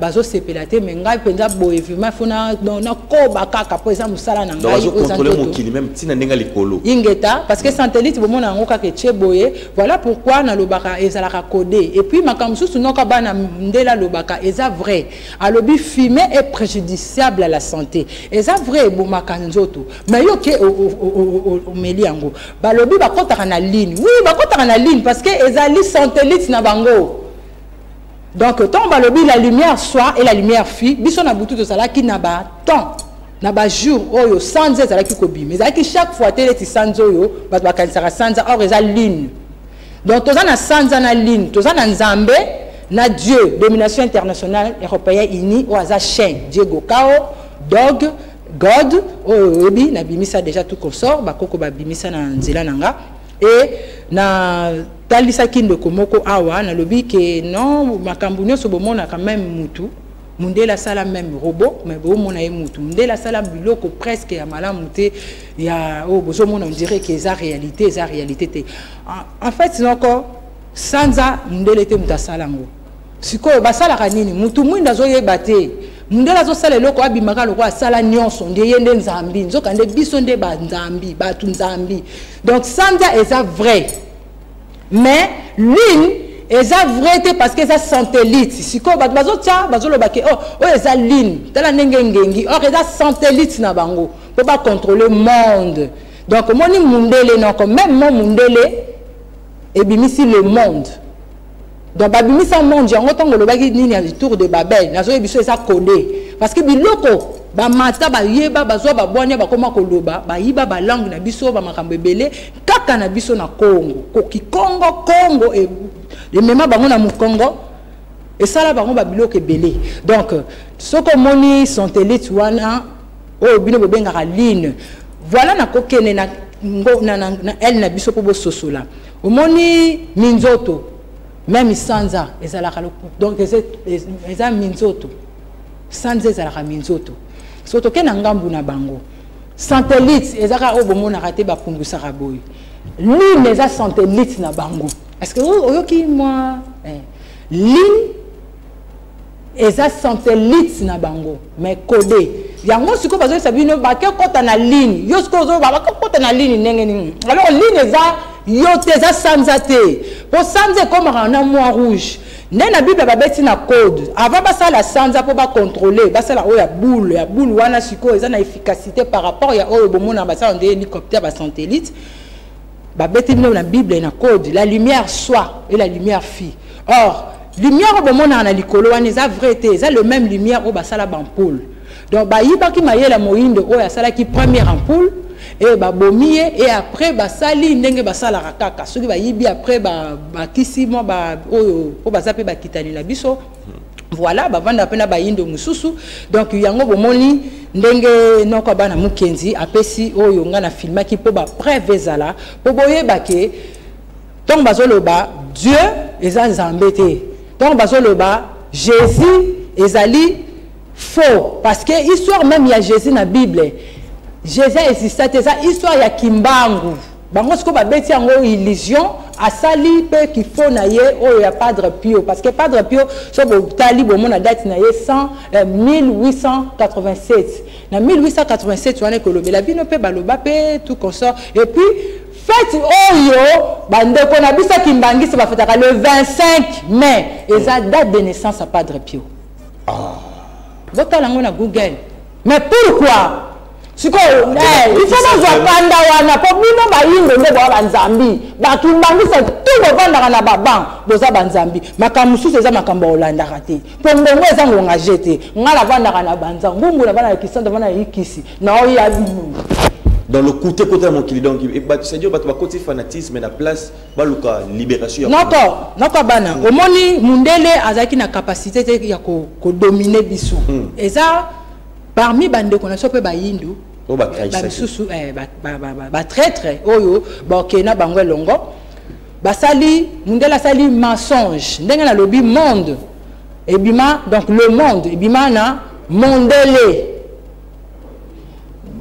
bazosepela te, mais ngai mpenza boye vraiment fo nakoba kaka, mpo eza mosala na ngai. Mokili même ntina ndenge likolo. Ingeta, parce que satellite bomona yango kaka etie boye. Voilà pourquoi nalobaka ezalaka codé. Et puis makambo mosusu noka bana ndele alobaka eza vrai. Alobi fumer est préjudiciable à la santé, eza vrai, ebomaka nzoto. Mais yo ke omeli yango, balobi bakɔtaka na ligne. Oui, bakɔtaka na ligne parce que ezali satellite na bango. Donc ntango balobi "la lumière soit" et la lumière fut, biso na butu tozalaki na batemps, na bajour oyo sanza ezalaki kobima. Ezalaki chaque fois te neti sanza oyo bato bakanisaka sanza, or eza lune. Donc toza na sanza na lune, toza na Nzambe na Dieu, domination internationale européen uni, oyo aza chien Diego Kao, dog god oyo oyebi, nabimisa déjà tout consort. Bakoko babimisa na nzela na nga e na talisaki ndeko moko awa. Nalobi ke non, makambo nyonso bomonaka, même mutu, mundele asala même robot, mais bomona ye mutu. Mundele asala biloko presque ya malamu te ya oyo bozomona, on dirait ke eza réalité, eza réalité te. En fait noko, sanza mundele te moto asala yango. Sikoyo basalaka nini? Mutu mwindu azoyeba te. Mundele azosala eloko, abimaka lokola asala nyonso, nde ye nde Nzambi, nzoka nde biso nde banzambi, bato Nzambi. Donc sanza eza vrai, mais lune eza vrai te parce que eza satellite. Sikoyo bato bazotia, bazoloba ke oh, oyo eza lune, tala ndenge ngengi, or eza satellite na bango mpo bacontrôle monde. Donc omoni mundele noko, même mo mundele ebimisi le monde. Donc babimisa monde yango ntango olobaki nini ya tour de Babel. Nazoyebi biso eza codé, parce que biloko bamata, bayeba, bazwa, babwania, bakóma koloba, bayiba balangue na biso, bamakambo ebele kaka na biso na Congo. Koki Congo, Congo emema bango na mokongo, esala bango babiloko ebele. Donc soki omoni satellite wana oyo bino bobengaka lune, voilà, nakokende na ele na biso mpo bososola. Omoni minzoto, même sanza ezalaka, donc eza minzoto. Sanza ezalaka minzoto. So toke na ngambu na bango, satellite eza kaka oyo bomonaka te, bapumbusaka boye. Lune eza satellite na bango. Est ce que oyoki mwa lune eza satellite na bango, mais codé yango? Sikoyo bazoyebisa bino bake kota na ligne. Yo sikoyo ozoba bake kota na ligne ndenge nini? Alors lune eza yo te, eza sanza te, mpo sanza ekomaka na mois rouge. Nde na Bible babeti na code avant basala sanza mpo bacontrôle, basala oyo ya boule, ya boule wana. Sikoyo eza na efficacité par rapport ya oyo bomona basala nde hélicoptère, basatellite. Babeti bino na Bible na code: "La lumière soit" et la lumière fut. Or lumière oyo bomonaka na likolo wana eza vrai te, eza le même lumière oyo basala bampoule. Donc bayibaki mayele moyindo oyo asalaki première ampoule e, babomi ye e. Après basali ndenge basalaka kaka, soki bayibi, après bakisi mwa oyo mpo baza mpe bakitani na biso. Voilà, bavanda mpe na bayindo mosusu. Donc yango bomoni ndenge noko bana mokenzi apesi oyo nga na filmaki mpo bapreuve ezala, mpo boyeba ke ntongo bazoloba Dieu eza Nzambe te, ntongo bazoloba Jésus ezali faux, parce que histoire même ya Jésus na Bible, Jésus exista te, eza histoire ya Kimbangu. Bango sikoyo babeti yango illusion, asali mpe kifo na ye oyo ya Padre Pio, parce que Padre Pio, so botali, bomona date na ye 100, 1887. Na 1887 wana ekolobela bino mpe baloba mpe tout consort. Et puis fête oyo bandeko na biso kimbangisi bafetaka le 25 mai eza date de naissance ya Padre Pio. Botala yango na Google. Mais pourquoi Sikoyo il faut bozwa kanda wana mpo bino bayindo nde boya banzambi, bakimbangisa tu bovandaka na baban, boza banzambi. Makambo mosusu eza makambo ya kolandaka te, mpo ngongo eza ngonga je te. Ngai navandaka na banza ngungu, navanda na kisanta, navanda na ikisi, naoya bino dans le côté côté ya mokili. Donc c'est-à-dire bato bakoti fanatisme na place baluka libération. Noko, noko bana, omoni mundele azalaki na capacité te ya kodominer biso. Eza parmi bandeko na biso mpe bayindu bamisusu batraître oyo bakokende na bango elongo. Basali mundele asali mensonge ndenge nalobi monde ebima. Donc le monde ebima na mondele,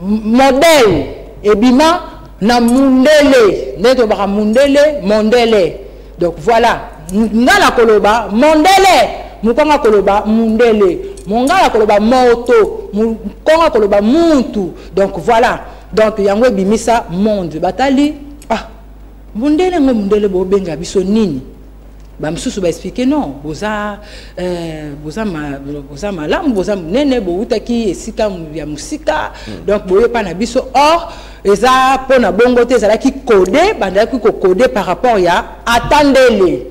modèle ebima na mundele, ndenge tolobaka mundele, mondele. Donc voilà, nga na koloba mondele, mokonga koloba mundele, mongala koloba moto, mokonga koloba muntu. Donc voilà, donc yango ebimisa monde. Batali, ah, mundele ngo, mundele bobenga biso nini? Bamosusu baexpliquer: non, boza malamu, boza monene, bowutaki esika ya mosika. Donc boyepa na biso. Or eza mpona bongo te, ezalaki code, bandalaki kocoder par rapport ya atandele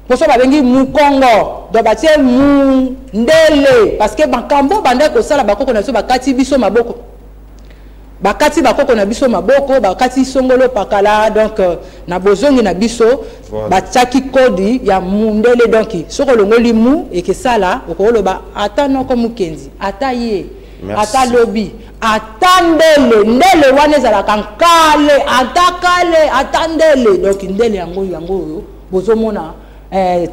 mposo babengi mukongo. Donc batie mundele parce que makambo bandaki kosala bakoko na biso, bakati biso maboko, bakati bakoko na biso maboko, bakati songolo pakala. Donc na bozongi na biso, batiaki code ya mundele. Donc soki olongoli mu, ekesala okoloba ata noko mokenzi, ata ye. Ata lobi, ata ndele. Ndele wana ezalaka nkale, ata kale, ata ndele. Donc ndele yango, yango oyo bozomona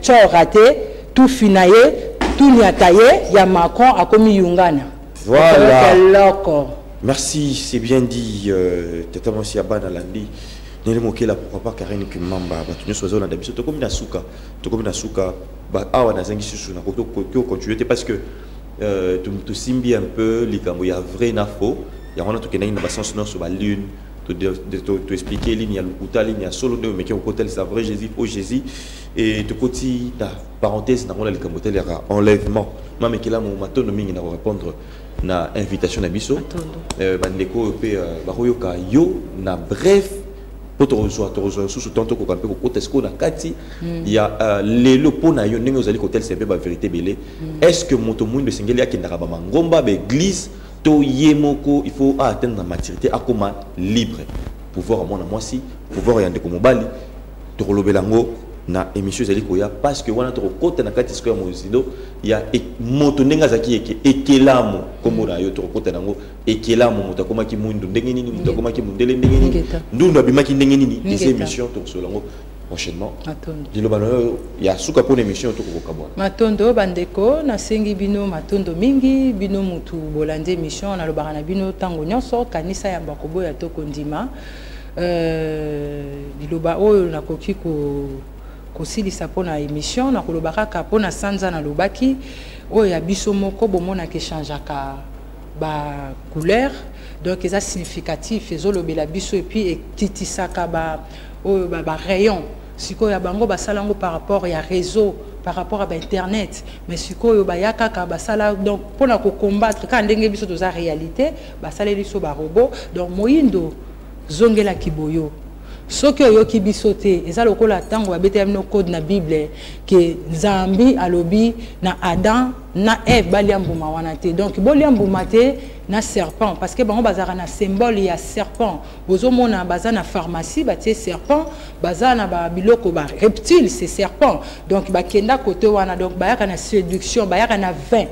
tsora te, tufi na ye, tuniata ye ya Macron akomi yungana. Voilà. Eloko. Merci, c'est bien dit. Tata mwasi ya bana landi. Nene mokela, pourquoi pas Karen Kimamba, bato nyonso bazolanda biso. Tokomi na suka, tokomi na suka. Ba awa nazangi susu na koki continuer te parce que tosimbi un peu likambo ya vrai na faux. Yango wana tokendaki na basens nyonso, balune, toexpliquer ligne ya lokuta, ligne ya solo, nde omeki kokotalisa vrai Jésus, faux Jésus. Et tokoti na parenthèse nango na likambo etalelaka enlèvement. Mamekelamu, matondo mingi na korépondre na invitation na biso. Bandeko oyo mpe bakoyoka yo na bref, mpo tokozwa lisusu temps, tokoka mpe kokota sikoyo na kati ya lelo. Mpo na yo, ndenge ozali kotalisa mpe bavérité ebele, est ce que moto mwindo esengeli akendaka bamangomba, baéglise, to ye moko il faut aatteindre na maturité, akoma libre? Pouvoir ya mwana mwasi, pouvoir ya ndeko mobali, tokolobela yango na émission ezali koya, parce que wana tokokota na kati sikoyo ya mozindo ya moto ndenge azalaki ekelamu. Nkombo na yo tokokota nango ekelamu, moto akomaki mwindu ndenge nini, moto akomaki mondele ndenge nini, ndundu abimaki ndenge nini. Eza émission tokosola yango prochainement. Liloba na yo ya suka mpona émission tokokoka bwana. Matondo bandeko, nasengi bino matondo mingi, bino mutu bolandi émission. Nalobaka na bino ntango nyonso, kanisa yamba koboya to kondima. Liloba oyo nakoki kosilisa mpona émission, nakoloba kaka mpona sanza nalobaki oyo ya biso moko, bomonaka echangeaka bacouleur. Donc eza significatif, ezolobela biso et puis ekitisaka ba oyo barayon. Sikoyo ya bango basala yango par rapport ya réseau, par rapport à bainternet, mais sikoyo baya kaka basala donc mpona kocombattre kaka ndenge biso toza réalité, basaleli biso barobot. Donc moyindo, zongelaki boyo. Soki oyoki biso te, eza lokola ntango babetela bino code na Bible ke Nzambi alobi na Adam na Eve balia mbuma wana te. Donc bolia mbuma te na serpent, parce que bango bazalaka na symbole ya serpent. Bozomona baza na pharmacie, batie serpent, baza na babiloko ba reptile, c'est serpent. Donc bakenda kote wana, donc bayaka na séduction, bayaka na vin.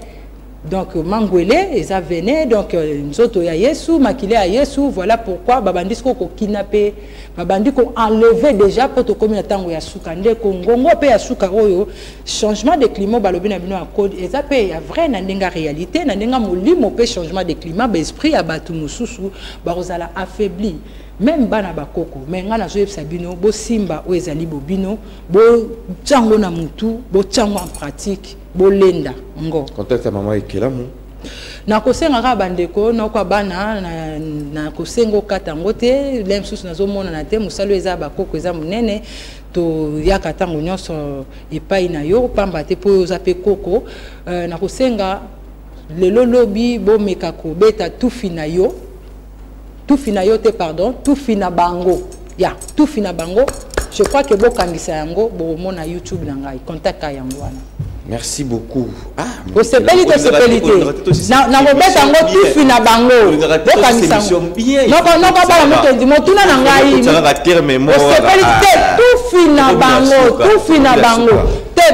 Donc mangwele eza vene, donc nzoto ya Yesu, makila ya Yesu. Voilà pourquoi babandi sikoyo kokidnapper, babandi koenlever déjà, mpo tokómi na ntango ya suka. Ndeko ngongo mpe ya suka oyo, changement de climat, balobi na bino ya code eza mpe ya vrai na ndenge ya réalité, na ndenge ya molimo mpe changement de climat, baesprit ya bato mosusu bakozala affaibli, même bana bakoko. Mais ngai nazoyebisa bino, bosimba oyo ezali bobino, botia yango na mutu, botia yango en pratique, bolenda ngo. Contact ya mama Ekelamu? Nakosenga kaka bandeko nokwa bana, nakosenga okata yango te. Le mosusu nazomonana te, mosala oyo eza bakoko, eza monene. Toyaka ntango nyonso epai na yo pamba te, mpo oyo oza mpe koko. Nakosenga lelo lobi bomeka kobeta tufi na yo. Tufi na yo te, pardon, tufi na bango. Ya, tufi na bango. Je crois que bokangisa yango, bomona YouTube na ngai. Contact yango wana. Merci beaucoup. Ah, osepeli to sepeli te nakobeta yango tufi na bango, bokangisa noko noko bala mokonzi motuna na ngai, osepeli te? Tufi na bango, tufi na bango te. Il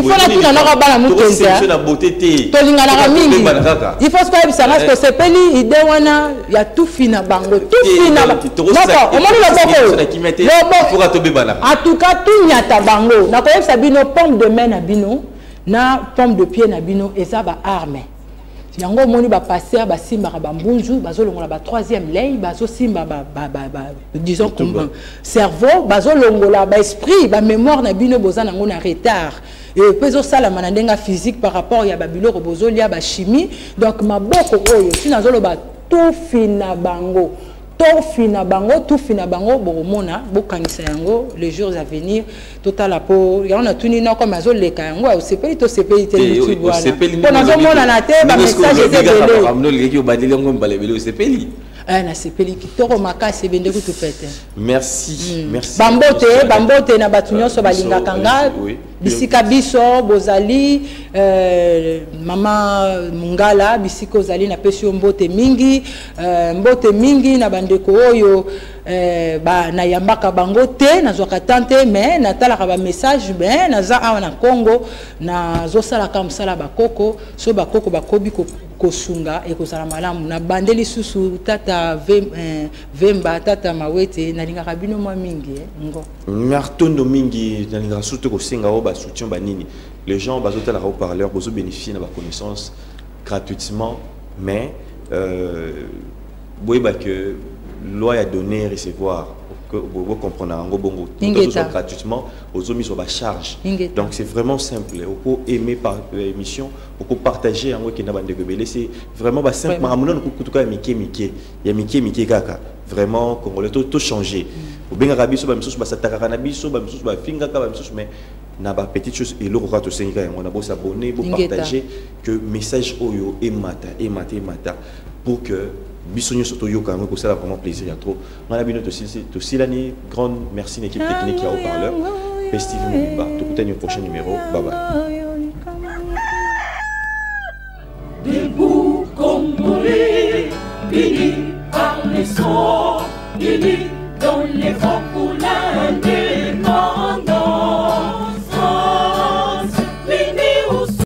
faut natuna noko bala mokonzi, tolinganaka mingi, il faut soki oyebisanga soki osepeli idée wana ya tufi na bango, tufi na noko. Omoni loboko oyo, en tout cas tunyata bango. Nakoyebisa bino, paume de main na bino na paume de pied na bino eza baarme. Yango omoni bapasteur basimbaka bambunzu, bazolongola ba troisième lei, bazosimba disons cerveau, bazolongola baesprit, bamémoire na bino. Boza nango na retard mpe ezosalama na ndenge physique par rapport ya babiloko bozolia, bachimie. Donc maboko oyo ntina azoloba tufi na bango, tufi na bango, tufi na bango. Bokomona, bokangisa yango les jours à venir. Totala mpo yango natuni noko, me azoleka yango, osepeli to osepeli te? YouTube wana mpo nazomonana te, bamessage eza ebele. Osepeli? Nasepeli kitoko makasi, ebende kutu pete. Merci, merci. Bambote, bambote na bato nyonso balingaka nga bisika biso bozali. Mama Mungala, bisika ozali, napesi yo mbote mingi. Mbote mingi na bandeko oyo nayambaka bango te, nazwaka tan te, mais natalaka bamessage. Mais naza awa na Congo, nazosalaka mosala bakoko. So bakoko bakobi kosunga, ekozala malamu. Nabande lisusu tata Vemba, tata Mawete, nalingaka bino mwa mingi, ngo. Matondo mingi. Nalingaka surtout kosenga oyo basoutien banini, les gens bazotalaka haut-parleur, bozobénéficie na baconnaissance gratuitement, mais boyeba que loi ya donner recevoir, bocomprendre yango bongo gratuitement, ozomiswa bacharge. Donc c'est vraiment simple, oko aimer par émission, oko partager yango, ekenda bandeko ebele. C'est vraiment basimple makambo nano kutuka ya mike mike, ya mike mike kaka. Vraiment, congolais, to changer. Obengaka biso, bamisusu basatakaka na biso, bamisusu bafingaka bamisusu, mais na bapetite chose, eloko kaka tosengika yango na bosabonner, bopartager, que message oyo emata, emata, emata, pour que biso nyonso toyoka yango. Ekosala vraiment plaisir ya trop. Ngai na bino tosilani. Grande merci na équipe technique ya haut-parleur mpe Steve Mobimba. Tokutani au prochain numéro. Bye bye.